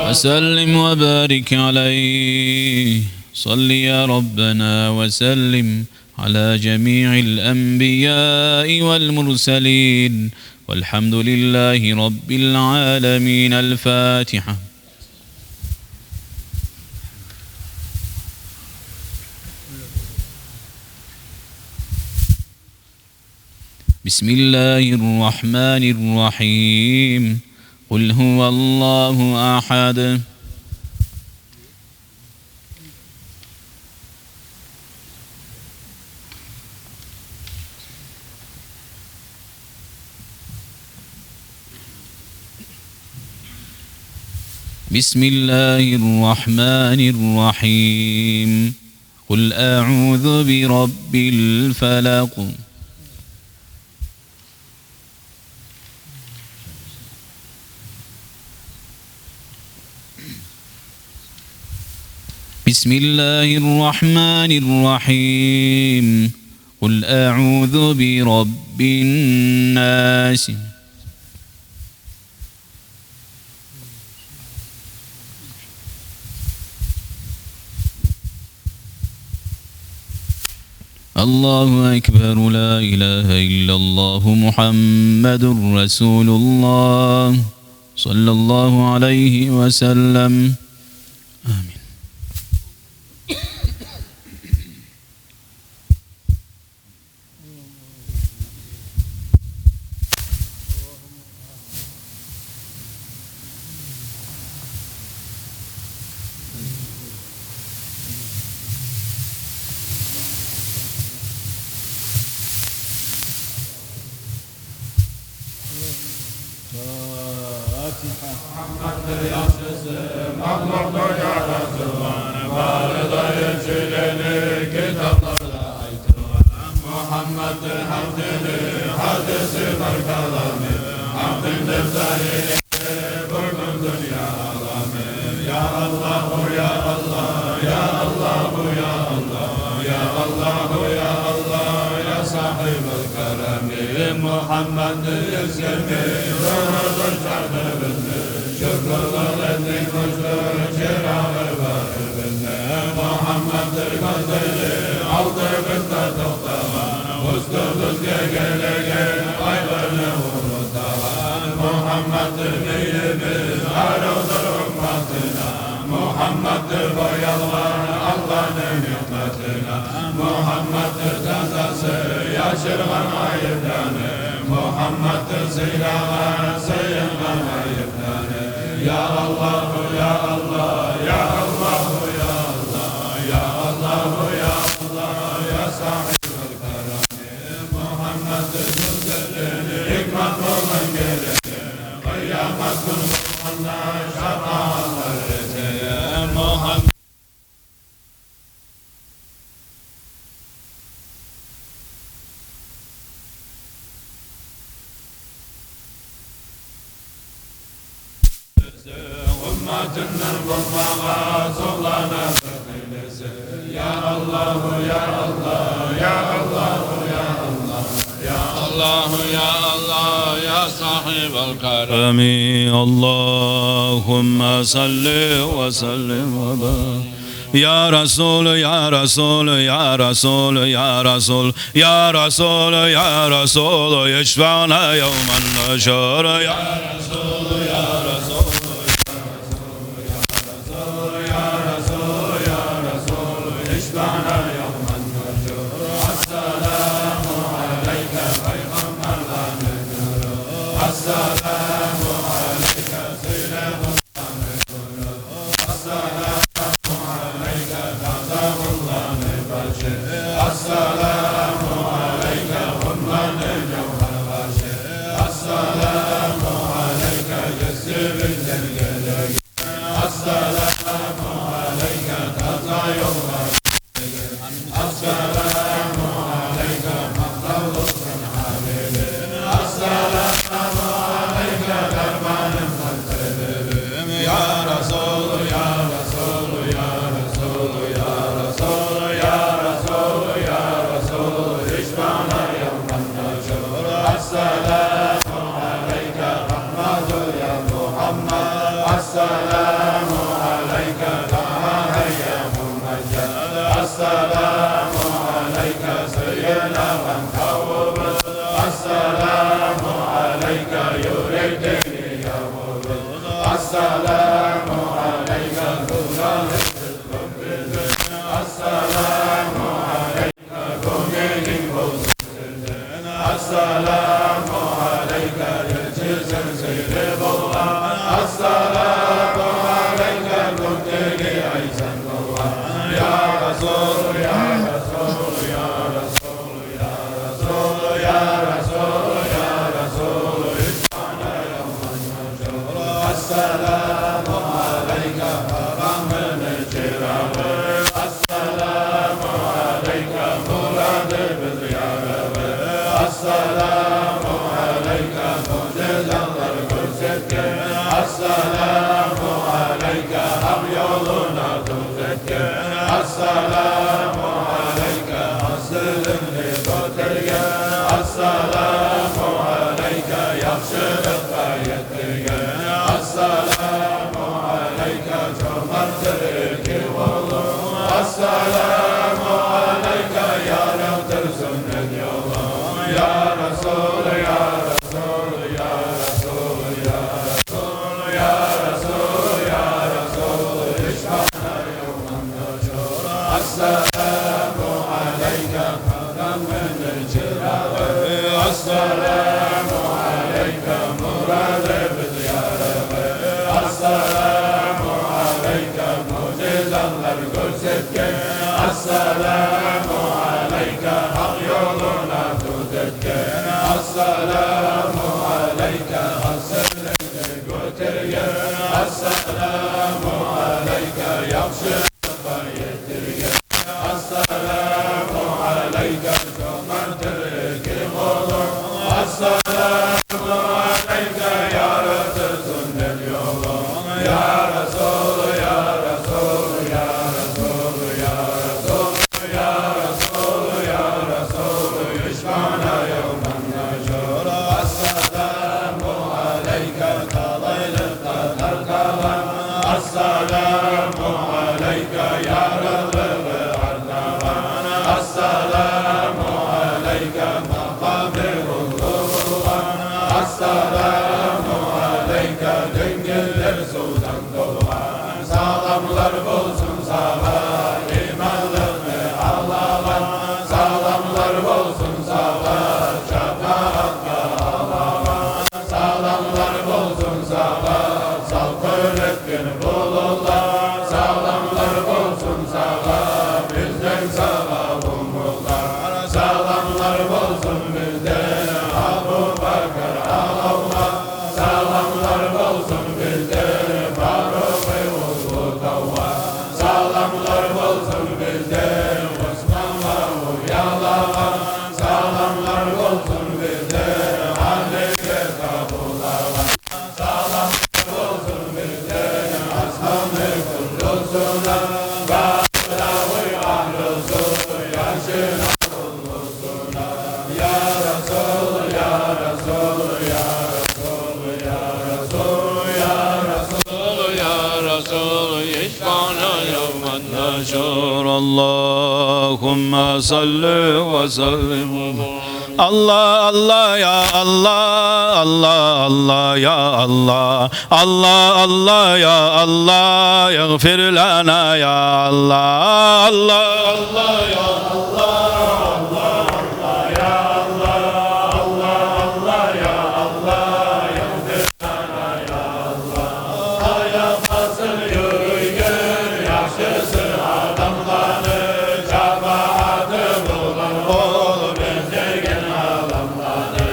وسلم وبارك عليه. صل يا ربنا وسلم على جميع الأنبياء والمرسلين، والحمد لله رب العالمين. الفاتحة. بسم الله الرحمن الرحيم. قل هو الله أحد. بسم الله الرحمن الرحيم. قل أعوذ برب الفلق. بسم الله الرحمن الرحيم. قل أعوذ برب الناس. الله أكبر، لا إله إلا الله، محمد رسول الله، صلى الله عليه وسلم. آمين. الفاتحة. Мугьамматны яхшысы, магълумдур яратылгъан, бары да элчилени китапларда айтылгъан. Мугьамматны гьакъ дини, гьадиси бар калами, гьакъ дин деп залили, бугюн дюнья алами. Я Аллагьу, я Аллагь, я Аллагьу, я Аллагь, я Аллагьу, я Аллагь, я сагьибал карами. Мугьамматны эсгермей, рагьматдан чагъдыр бизни. Шюкюрлер этдик, гёзден чырагъы бар бизни. Мугьамматдыр гёзели, алды бизде токътагъан, уьстюбюзге гелеген айланы урутагъан. Мугьамматдыр мейибиз, арувдур умматына. Мугьамматдыр боялгъан Аллагьны ниъматына. Мугьамматдыр тазасы, яшыргъан айыпланы. Мугьамматдыр сыйлагъан, сыйынгъан айыпланы. Я Аллагьу, я Аллагь, я Аллагьу, я Аллагь, я Аллагьу, я Аллагь, я сагьибал карами. Мугьамматдыр гёзеллени, гьикмат болгъан гелени. Къыямат гюн болгъанда шапаъатлар этеди. Мугьаммат Умматындан болмагъа согълана бир къыйнысы. Я Аллагьу, я Аллагь, я Аллагьу, я Аллагь, я Аллагьу, я Аллагь, я сагьибал карами. Амин. Аллагьумма салли ва саллим ва барик. يا رسول، يا رسول، يا رسول، يا رسول، يا رسول، يا رسول، اشفعنا يوم النشور. يا رسول، يا رسول، يا رسول، يا رسول، يا رسول، يا رسول، اشفعنا يوم النشور. السلام عليك، السلام عليك، سيدنا. السلام عليك، تازا болгъан башы. السلام عليك, къумланы жавгьар башы. السلام عليك, есси Ассаламу алейка, элчисин сыйлы болгъан. Ассаламу алейка, кёкдеги ай сен болгъан. Я Расул, я Расул, я Расул, я Расул, я Расул, я Расул, Ассаламу алейка, къарангыны чырагъы. Ассаламу алейка, мурадыбыз ярыгъы. Ассаламу алейка, муъжизалар гёрсетген. Ассаламу алейка, гьакъ ёлуна тюзетген. Ассаламу алейка, асылынгны гётерген. Ассаламу алейка, яхшылыкъгъа етдирген. Ассаламу алейка, чомарттыр эки къолунг. Ассаламу алейка, ярыкъдыр сюннет ёлунг. Я Расул, я Расул, я Расул, я Расул, я Расул, я Расул, иш бана ёлунг. Ассаламу алейка, къарангыны чырагъы. Ассаламу алейка, мурадыбыз ярыгъы. Ассаламу алейка, муъжизалар гёрсетген. Ассаламу алейка, гьакъ ёлуна тюзетген. Ассаламу алейка, асылынгны гётерген. Ассаламу алейка, яхшы Ассаламу алейка, чомарттыр эки къолунг. Ассаламу алейка, ярыкъдыр сюннет ёлунг. Я Расул, я Расул, я Расул, я Расул, я Расул, я Расул, иш бана ёлдан да зор. Ассаламу алейка, талайлыкъгъа тартагъан. Ассаламу алейка, ярылыгъы артагъан. Ассаламу алейка, макъамы уллу болгъан. Ассаламу алейка, денгизлер сувдан толгъан. Саламлар болсун сагъа, иманлыкъны алагъан. Саламлар болсун сагъа, шапаатгъа алагъан. Саламлар болсун сагъа, салкъын этген булутлагъа. Саламлар болсун сагъа, бизден сагъа умутлагъа. Саламлар болсун бизден Абубакар агъавгъа. Саламлар болсун бизден Фарукъ уллу тавгъа. Саламлар болсун бизден Османгъа уялагъа. Саламлар болсун бизден Алиге табулагъа. Саламлар болсун бизден Асманны кюллюсюне, Багъдад агьлюсю, яшына, уллусуна. Я Расул, я Расул, я Расул, я Расул, я Расул, я Расул, иш бана ёлдан да зор. Аллагьумма салли ва саллим. Аллагь, Аллагь, я Аллагь, Аллагь, Аллагь, я Аллагь, Аллагь, Аллагь, я Аллагь, игъфир лана, я Аллагь, Аллагь, Аллагь, я Аллагь, Аллагь, Аллагь, я Аллагь, Аллагь, Аллагь, я Аллагь, игъфир лана, я Аллагь. Аякъ басып юрюйген яхшысы адамланы шапааты булан ол бездирген аламланы.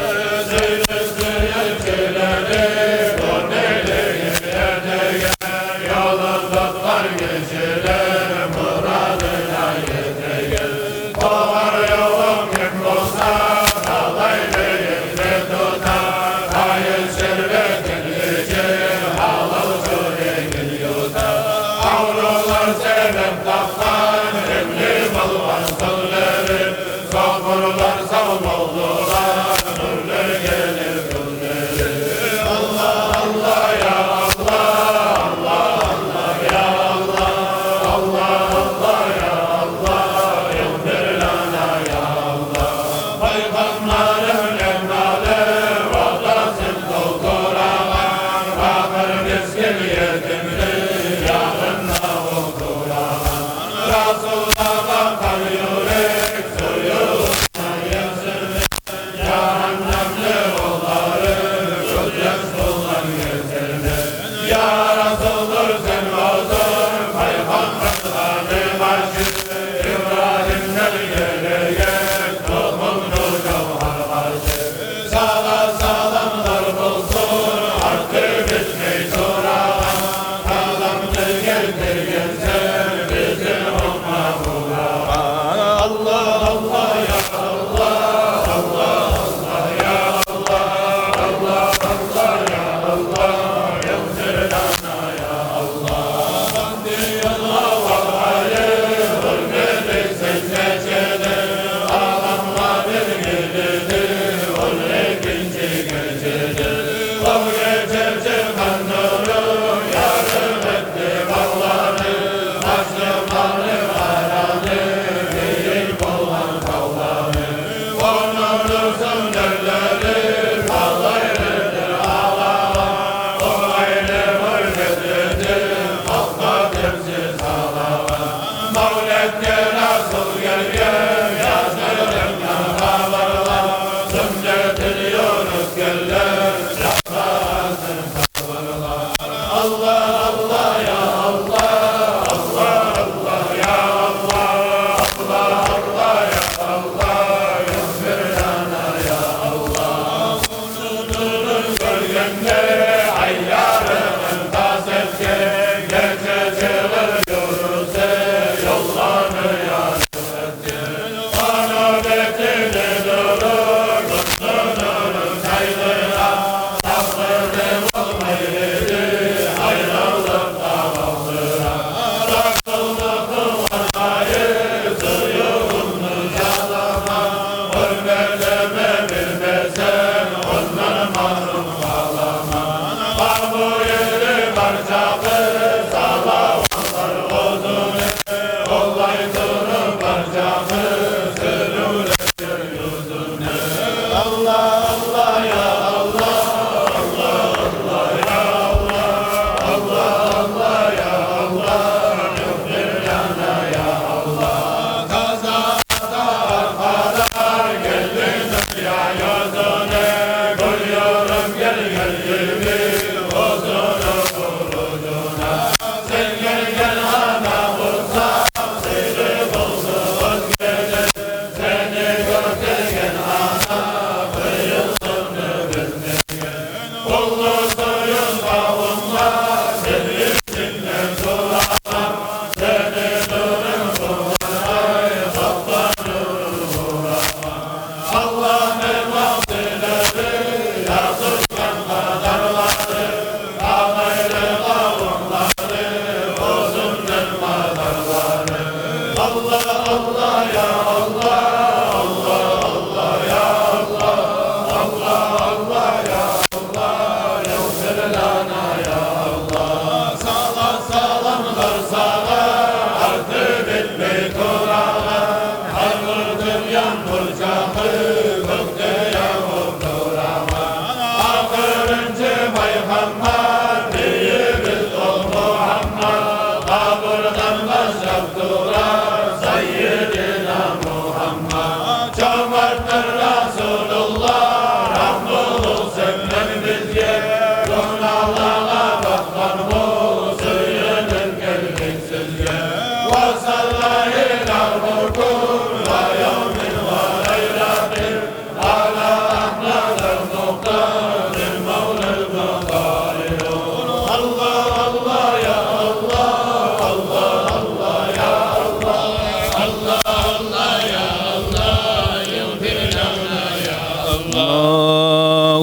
Сыйлы сыйлы кюйлени гёрмеклиги этеген, ёлун тутгъан гишилер мурадына етеген. Огъар ёлун ким болса, талай бийик де тута, хайыр-шербетин ичип, гьалал чёрегин юта. Аврулар себеп тапгъан, эмни болгъан сёзлери, сабурлар сав болдугъа, нюрлер гелир гюнлери. Аллагь, Аллагь, я Аллагь, Аллагь, Аллагь, я Аллагь, Аллагь, Аллагь, я Аллагь, игъфир лана, я Аллагь. Бай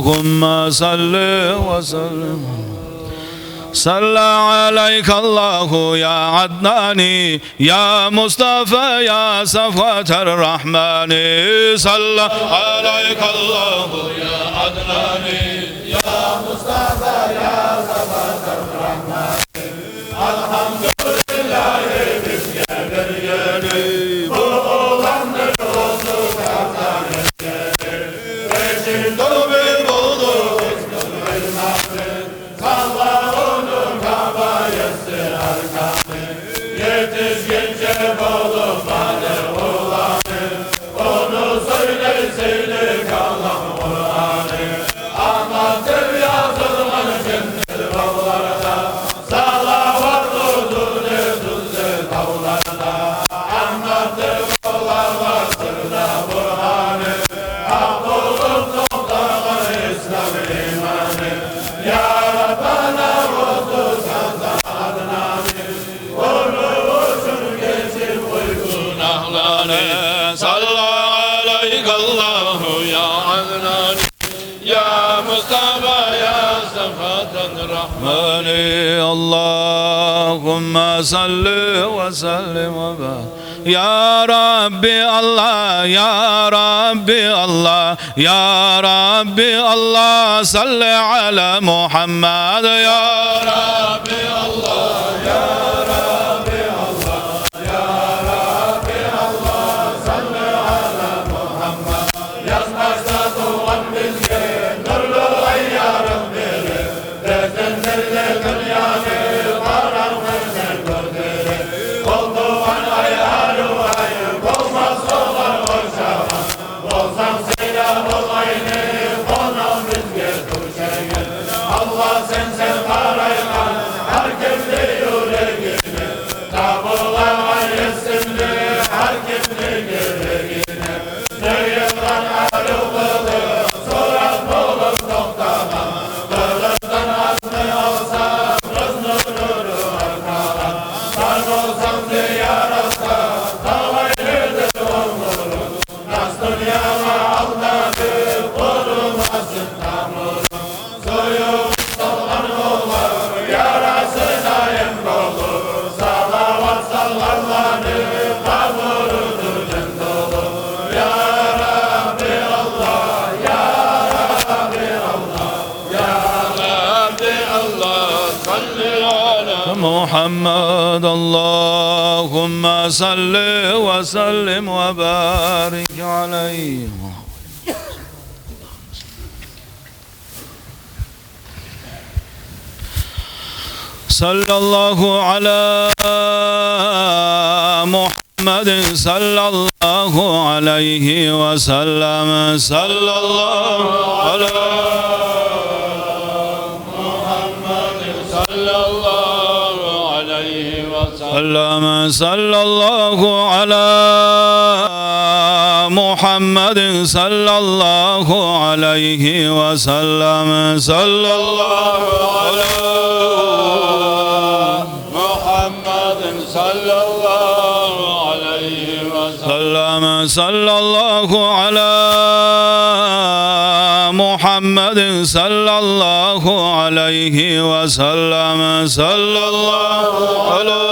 اللهم صل وسلم. صلى عليك الله يا عدناني، يا مصطفى، يا صفوة الرحمن. صلى عليك الله يا عدناني، يا مصطفى، يا صفوة الرحمن. Elhamdülillahi bizge bergeni, bu olanlar olsun Hasan Esgeri. Beşinci bir oldu Hüsnü Elmasi, salla onu Kaba yassı Erkani. Yetişgince bolup bade olanı, onu söyle seyli kalam Kur'anı. Anlatır yazılgan cennet bağlarda, salavat odur tuzlu tavlarda. Anlatır bolalar sırda Kur'anı, hak olup toktağan İslam imanı. Ya Rabbana, ozu sazda Adnanı. Gönlümüzün geçip uygun ahlanı. Salla aleykallahu ya Adnan, ya Mustafa, ya Safatan Rahmani. Allahümme salli ve sellim ve barik. يا ربي الله، يا ربي الله، يا ربي الله، صل على محمد. يا ربي الله، يا ربي الله، يا ربي الله، صل على محمد. Язмазда тувгъан бизге нурлу ай ярыкъ берип, безден берли дюньяны къарангъысын гётерип, къолтугъан ай арив ай болмас огъар ошагъан. Болсанг сыйла бол айны, къонакъ бизге тюшеген. Аллагь, сенсен къарайгъан гьар кимни юрегине, табулагъан есимни гьар кимни герегине. Сыйылгъан арив къылыкъ сурат болуп токътагъан. Къылыкъдан азны алсанг, къызны нуру артагъан. Бар болсанг зияратда, талайлыдыр оьмюрюнг. Нас дюньягъа алдатып къурумасын тамурунг. Сююп салгъан олар ярасына эм болуп, салават салгъанланы къабуру нюрден толуп. Я Рабби Аллагь, я Рабби Аллагь, я Рабби Аллагь, салли аля Мухаммад. اللهم صل وسلم وبارك عليه. صلى الله على محمد، صلى الله عليه وسلم، صلى الله على محمد، صلى الله عليه وسلم. وسلم. صلى الله على محمد، صلى الله عليه وسلم، صلى الله على محمد، صلى الله عليه وسلم. وسلم، صلى الله على محمد، صلى الله عليه وسلم، صلى الله على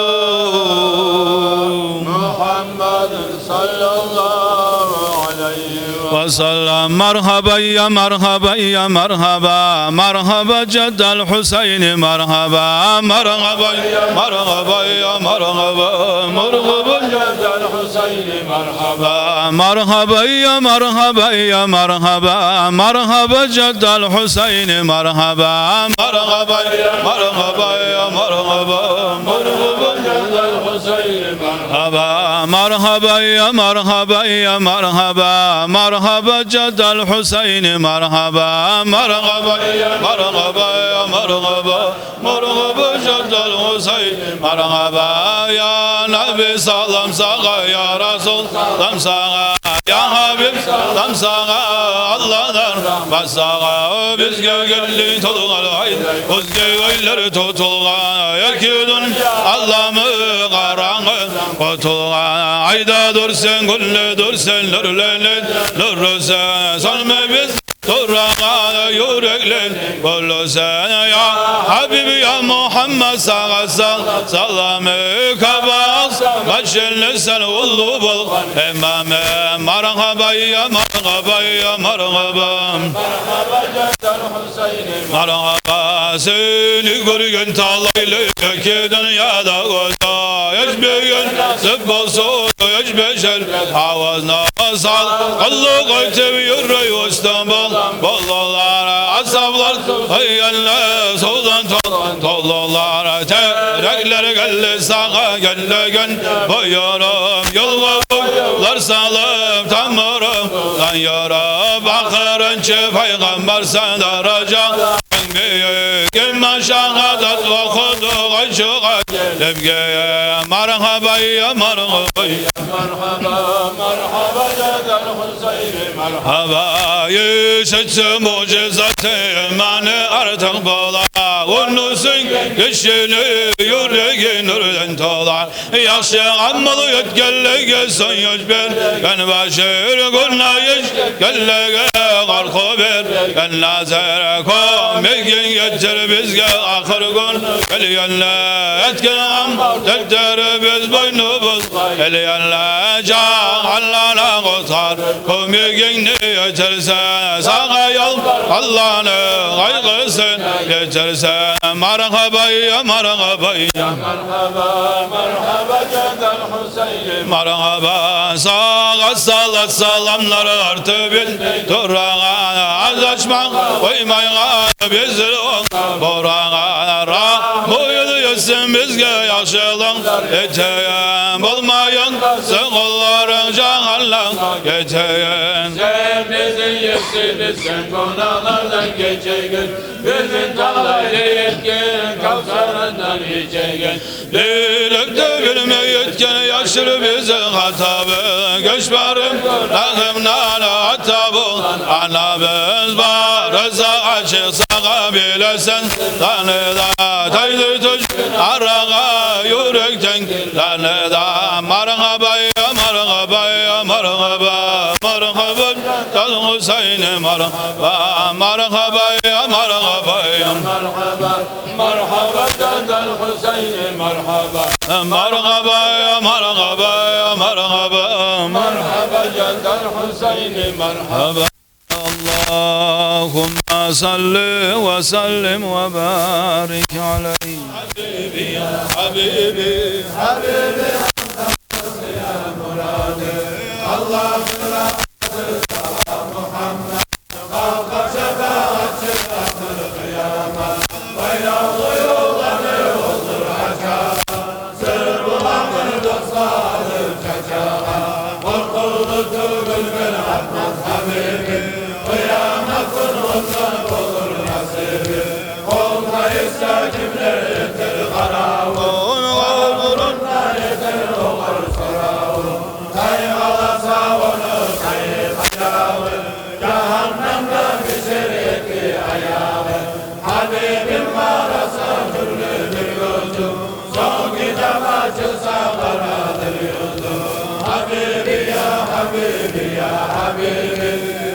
محمد، صلى الله عليه وسلم. مرحبا يا مرحبا يا مرحبا، مرحبا جد الحسين، مرحبا، مرحبا يا مرحبا يا مرحبا، مرحبا جد الحسين. مرحبا، مرحبا يا مرحبا يا مرحبا، مرحبا جد الحسين، مرحبا. مرحبا يا مرحبا يا مرحبا، مرحبا جد الحسين، مرحبا. مرحبا يا مرحبا يا مرحبا، مرحبا جد الحسين، مرحبا. مرحبا يا مرحبا يا مرحبا، مرحبا جد الحسين، مرحبا. يا نبي سلام сагъа، يا رسول سلام сагъа، يا حبيب سلام сагъа. Аллагьдан рагьмат сагъа. Бизге гелди толгъан ай, оьзге ойлар тутулгъан, эки дюнья аламы къарангы къутулгъан. Айда дюрсенг, гюнде дюрсенг, нюрлени нюрюсен, сёнме биз турагъан юреклени гюлюсен. Я Хабиб, я Мухаммад, сагъа сал-, саламы. Каба башында сен уллу болгъан имамы. Маргьаба я, маргьаба я, маргьаба. Маргьаба, сени гёрген талайлы эки дюньяда гёзю ечбеген, насип болсун ечбежер авазына. Сал къуллукъ этип юрюй Остамбул боллулар, асгьаблар сюйгенлер сувдан тол-, толулар. Тереклер гелди сагъа гелеген буюруп, ёлгъа буйлар салып, тамурундан юрюп, ахырынчы пайгъамбарсан даража. Бийик иман шагьадат охуду къойчугъа гелип гей. Маргьаба я, маргьаба я, маргьаба, маргьаба, Жадал Гьусайни, маргьаба. Эшитсе муъжизаты иманы артыкъ бола. Унусун гишини юреги нюрден тола. Яхшы амал этгенлеге сююнч берген башыр, гюнагь иш этгенлеге къоркъув берген назар, кёмегинг етер бизге ахыр гюн гелгенде. Этген гьам дертлерибиз бойнубузгъа гелгенде, жагьаннемден къутгъар, кёмегинг етер сагъа, ялбар, Аллагьны къайгъысын гечер. Маргьаба, я маргьаба, я маргьаба, маргьаба, жандан Гьусейни, маргьаба. Сагъа салат-саламлар артып етмей турагъан, аз ачмагъа къоймайгъан бизин о борагъан. Рагьму этсин бизге, яхшылыкъ этеген болмайын, сен къулларынг жагьаннемге гетеген. Сен бизин есибиз, сен гюнагьлардан гечеген, бизин талай этген, Кавсарындан ичеген. Билип де билмей этген, яшыр бизин хатабыз, геч барын рагьымдан, ата болгъан анабыз. Бары сагъа ачыкъ, сагъа билесен, таныда тайдыр туш арагъа юрекден, таныда. Маргьаба, я маргьаба, я маргьаба, маргьаба, жандан Гьусейни, маргьаба, маргьаба, я маргьаба, я маргьаба. Маргьаба, жандан Гьусейни, маргьаба. Маргьаба, я маргьаба, я маргьаба. Маргьаба, жандан Гьусейни, маргьаба. اللهم صل وسلم وبارك عليه. حبيبي، يا حبيبي، حبيبي، يا مرادي. اللهم صل على محمد. Жагьаннемде бишер эки аягъы. Гьабибим къараса тюрлю бир гёзю, сонг китап ачылса къарадыр юзю. Гьабиби, я Гьабиби, я Гьабиби,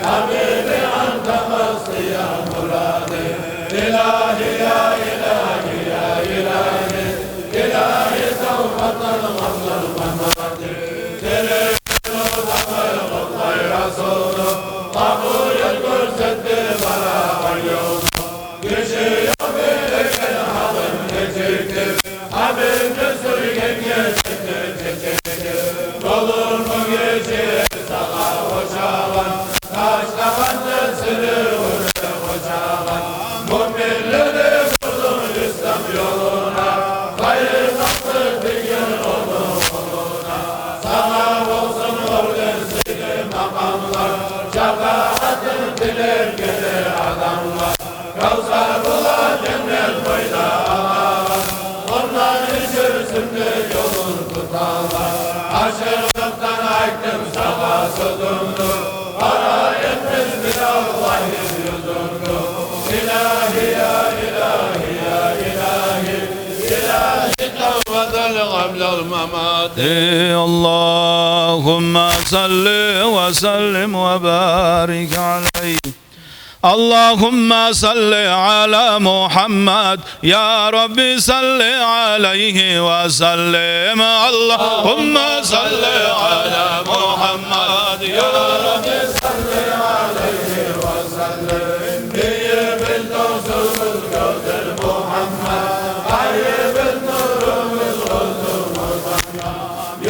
Гьабиби, анта къасди, я муради. Илагьи, я Илагьи, я Илагьи, Илагьи, тавбатан къабла мамати. Геле Гьай Расулну, къабул гёрсетди барагъан ёлну. Гиши ёкъ билеген гьалын гечикти, Гьабибни сюйгенге сени чечекти. Ёлунгну гечип сагъа ошагъан, ташлама сени сюрювюне ошагъан. Муъминлени бурдунг ислам ёлуна, хайыр къалды тюгюл ону къолуна. Сагъа болсун орден, сыйлы макъамлар, шапаатынг тилеп геле адамлар. Кавсар булан женнет бойда агъагъан, ондан ичерсин деп ёлун тутагъан. Ашыкълыкъдан айтдым сагъа сёзюмню, къара этмес бир Аллагьым юзюмню. Илагьи, я Илагьи, я Илагьи, Илагьи, тавбатан къабла мамати. اللهم صل وسلم وبارك عليه. اللهم صل على محمد، يا رب صل عليه وسلم. اللهم صل على محمد، يا رب صل عليه وسلم. Бийибиз, досубуз гёзел Мугьаммад, къайыбыз, нурубуз, гьузурубуз.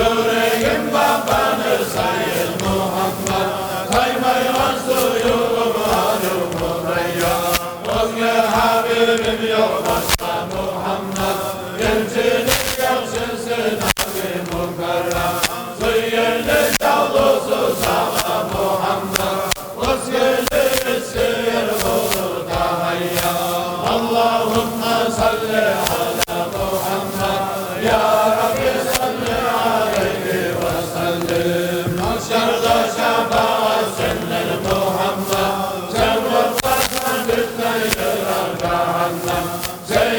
Юрегим бакъгъаны сайын Мугьаммад, таймайгъан сюювюм арив Худайгъа. Оьзге гьабибим ёкъ башгъа Мугьаммад, гелчилик яхшысы Наби Мукаррам. Сюйгенлер явлусу сагъа Мугьаммад, оьзгелер сюер болур дагъы я. اللهم صل على محمد، يا رب صل عليه وسلم. Магьшарда шапаат сенден, Мугьаммад, сен болмасанг, бизге ярар жагьаннам. Сен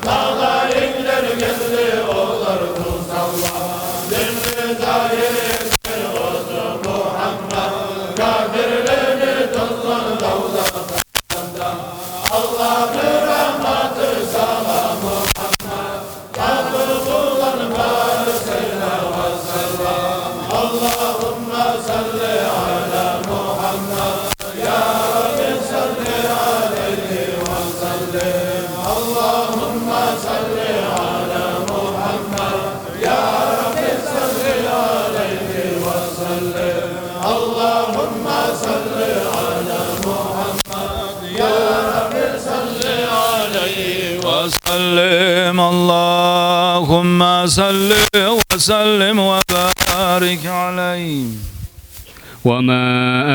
Малайиклер гелди, олар тюз салгъан. Динни загьир этген оьзю Мугьаммат. Капирлени тозгъан давда Аллагьны рагьматы, салам Мугьаммат. Татыву булан бар сыйла ва салам. Аллагьумма салли аля Мугьаммад. Я Рабби, салли алайгьи ва саллим. Аллагьумма салли аля Мугьаммад. Я Рабби, салли алайгьи ва саллим. Аллагьумма салли аля Мугьаммад. يا رب صل عليه وسلم. اللهم صل وسلم وبارك عليه. وما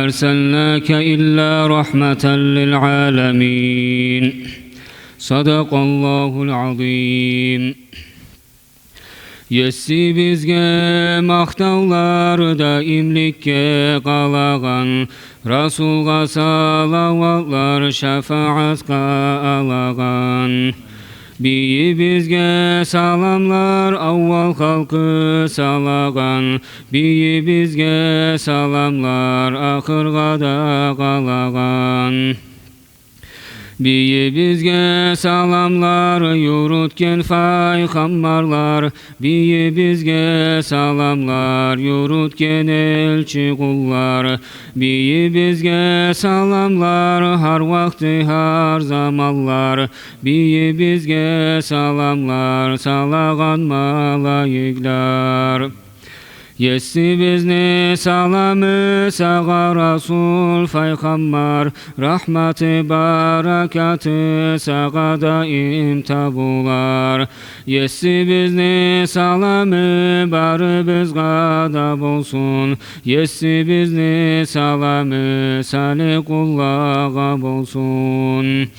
أرسلناك إلا رحمة للعالمين. صدق الله العظيم. Есибизге макътавлар даимликге къалагъан, Расулгъа салаватлар шафагьатгъа алагъан. Бийибизге саламлар, аввал халкъы салагъан, бийибизге саламлар, ахыргъа да къалагъан. Бийибизге саламлар юрютген пайхаммарлар, бийибизге саламлар юрютген элчи къуллар, бийибизге саламлар гьар вакъти, гьар заманлар, бийибизге саламлар салагъан малайиклер. Есибизни саламы сагъа, Расул пайхаммар, рагьматы, баракаты сагъа даим табулар. Есибизни саламы барыбызгъа да болсун, Есибизни саламы салигь къуллагъа болсун.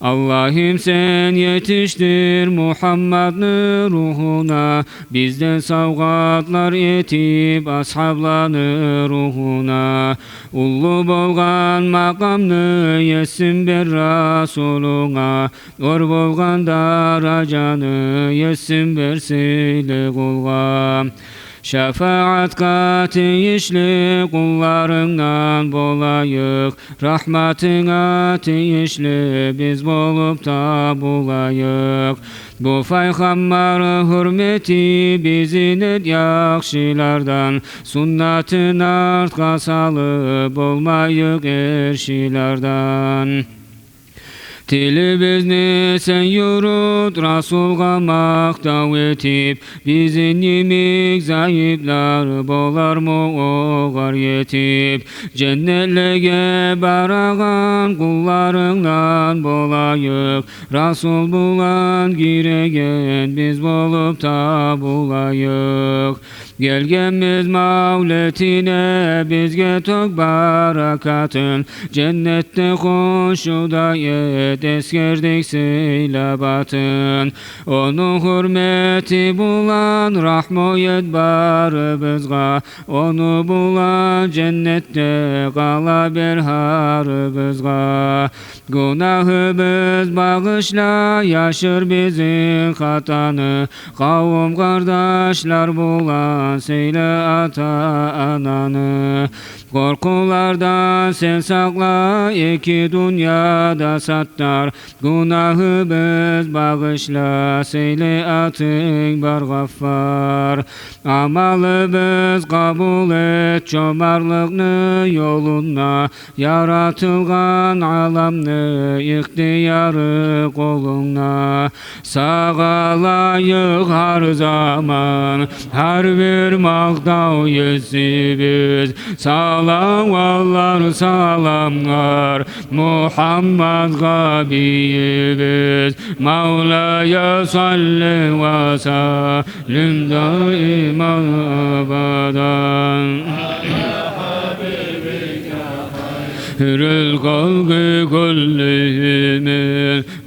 Аллагьым, сен етишдир Мугьаммадны ругьуна, бизден савгъатлар этип асгьабланы ругьуна. Уллу болгъан макъамны, Есим, бер Расулунга, оьр болгъан даражаны, Есим, бер сыйлы къулгъа. Шафагьатгъа тийишли къулларынгдан болайыкъ, рагьматынга тийишли биз болуп табулайыкъ. Бу пайхаммар гьюрмети бизин эт яхшылардан, суннатын артгъа салып болмайыкъ эршилерден. Тилибизни сен юрют Расулгъа макътав этип, бизин йимик зайыплар болармы огъар етип? Женнетлеге барагъан къулларынгдан болайыкъ, Расул булан гиреген биз болуп табулайыкъ. Гелгенбиз мавлетине, бизге тёк баракатын, женнетде хоншу да эт, эсгердик сыйлап атын. Ону гьюрмети булан рагьму эт барыбызгъа, ону булан женнетде къала бер гьарыбызгъа. Гюнагьыбыз багъышла, яшыр бизин хатаны, къавум-къардашлар булан сыйла ата-ананы. Къоркъувлардан сен сакъла, эки дюньяда саттар, гюнагьыбыз багъышла, сыйлы атынг бар Гъаффар. Амалыбыз къабул эт чомартлыкъны ёлунда, яратылгъан аламны ихтияры къолунгда. Сагъа лайыкъ гьар заман гьар бир макътав, Есибиз, салаватлар, саламлар Мугьаммадгъа бийибиз. مولاي صل وسلم دائما أبدا. خير الخلق كلهم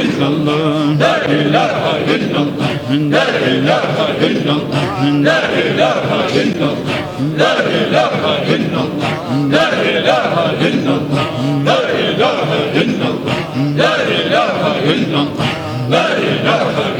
إلا الله، لا إله إلا الله، لا إله إلا الله، لا إله إلا الله، لا إله إلا الله، لا إله إلا الله، لا إله إلا الله، لا إله إلا الله، لا إله إلا الله.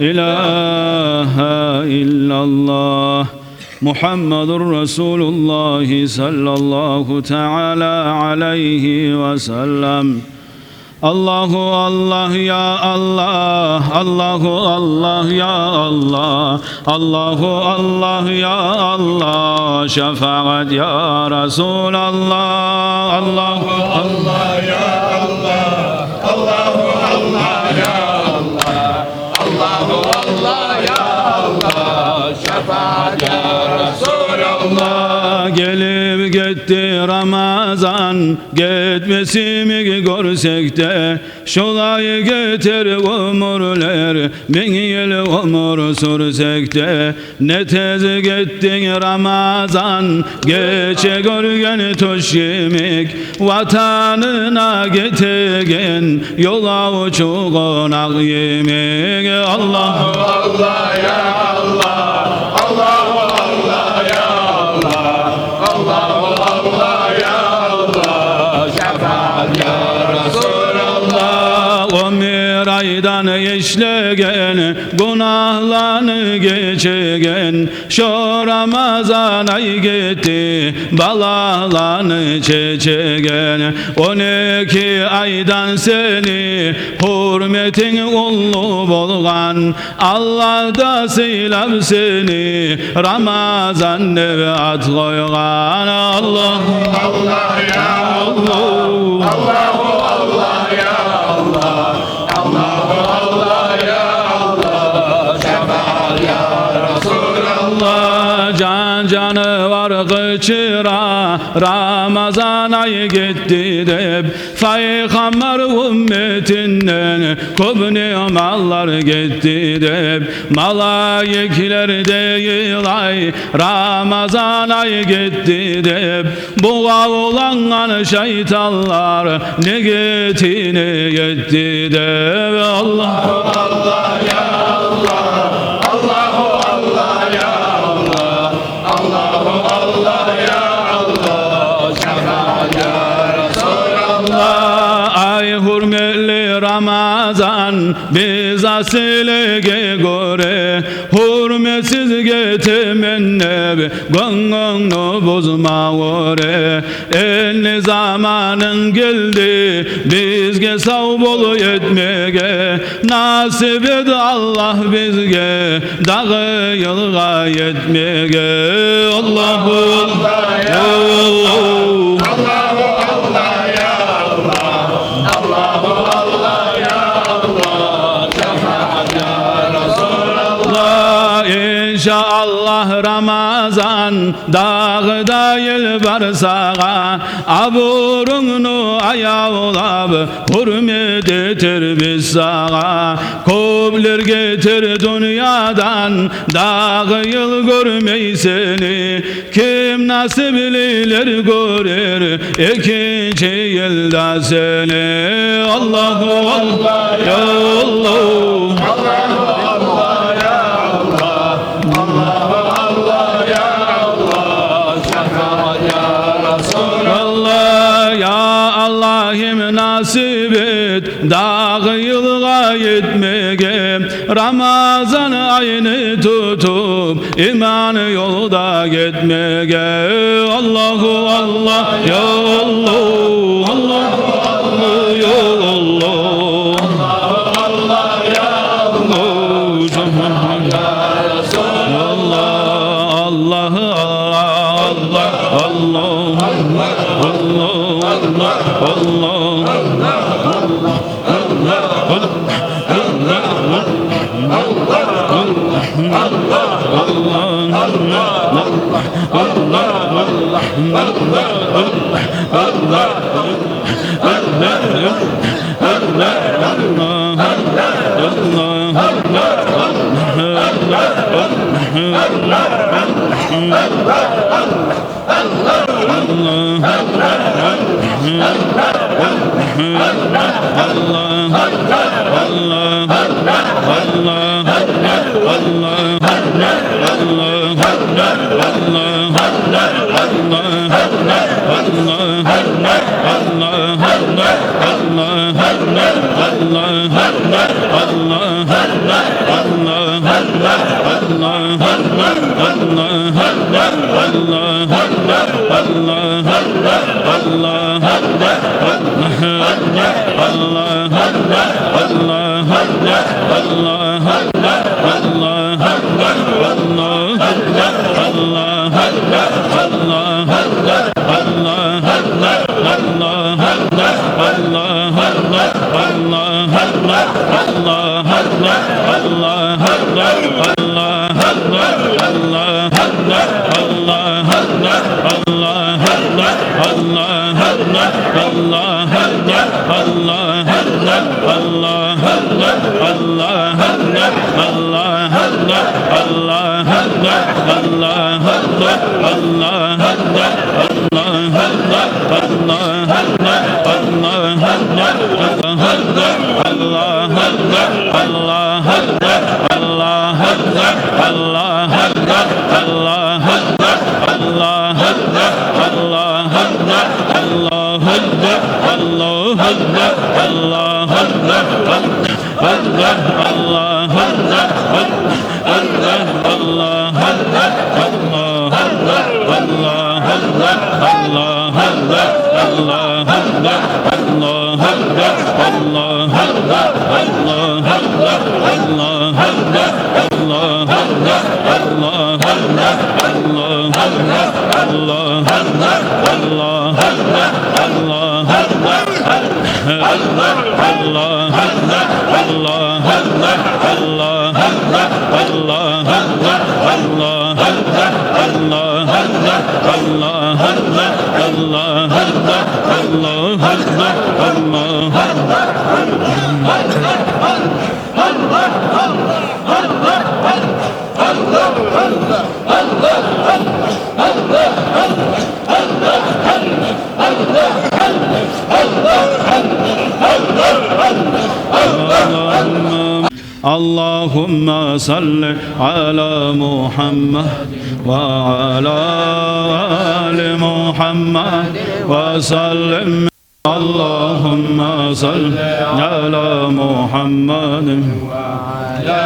إله إلا الله محمد رسول الله صلى الله تعالى عليه وسلم. الله الله يا الله، الله الله يا الله، الله الله يا الله، شفاعة يا رسول الله. الله الله يا الله، الله الله يا الله، الله الله يا الله، شفاعة يا رسول الله. Гелип гетди Рамазан, гетмес йимик гёрсек де, шолай гетер оьмюрлер, минг йыл оьмюр сюрсек де. Не тез гетдинг, Рамазан, гече гёрген тюш йимик, ватанына гетеген ёлавчу къонакъ йимик. الله الله يا الله، الله الله يا الله، الله الله يا الله، شفاعة يا رسول الله. Он бир айдан ишлеген, гюнагьланы гечеген, шо Рамазан ай гетди, балагьланы чечеген. Он эки айдан сени гьюрметинг уллу болгъан, Аллагь да сыйлап сени Рамазан деп ат къойгъан. الله الله يا الله، الله الله يا الله، الله الله يا الله، شفاعة يا رسول الله. Жан жанывар къычыра, Рамазан ай гетди деп, Пайхаммар умметинден кёп ниъматлар гетди деп. Малайиклер де йылай, Рамазан ай гетди деп. Бугъавлангъан шайтанлар негетине етди деп. الله الله يا الله، الله الله يا الله، الله الله يا الله، شفاعة يا رسول الله. Ай гьюрметли Рамазан, биз асилеге гёре, гьюрметсиз гетемен деп, гёнгюнгню бузма гёре. Энни заманынг гелди бизге сав бол этмеге. Насип эт, Аллагь, бизге дагъы йылгъа етмеге. الله الله يا الله، الله الله يا الله، الله الله يا الله، شفاعة يا رسول الله. Иншааллагь, Рамазан, дагъы да йыл бар сагъа, абурунгну аявлап, гьюрмет этербиз сагъа. Кёплер гетер дюньядан, дагъы йыл гёрмей сени. Ким насиплилер гёрер экинчи йылда сени. الله الله يا الله، Рамазан айны тутуп, иман ёлда гетмеге. Аллагьу Аллагь, я Аллагь, Аллагьу Аллагь, я Аллагь, Аллагьу Аллагь, я Аллагь, Аллагьу Аллагь, я Расулаллагь, Аллагьу Аллагь, Аллагьу Аллагь, Аллагьу Аллагь, Аллагьу Аллагь. اللهم صل على محمد وعلى آل محمد وسلم. اللهم صل على محمد وعلى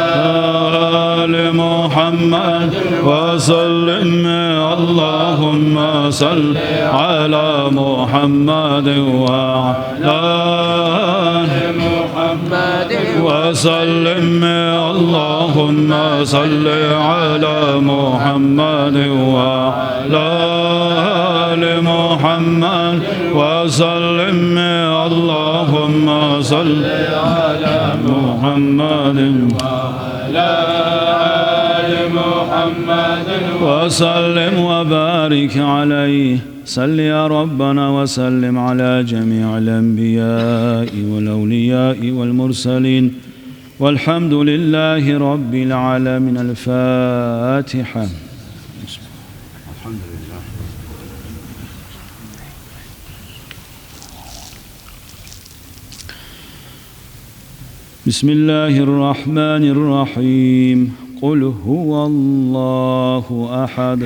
آل محمد وسلم. اللهم صل على محمد وعلى آل محمد وسلم. اللهم صل على محمد وعلى آل محمد وسلم. اللهم صل على محمد وعلى آل محمد وسلم وبارك عليه. صل يا ربنا وسلم على جميع الأنبياء والأولياء والمرسلين. والحمد لله رب العالمين. الفاتحة. الحمد لله. بسم الله الرحمن الرحيم. قل هو الله أحد.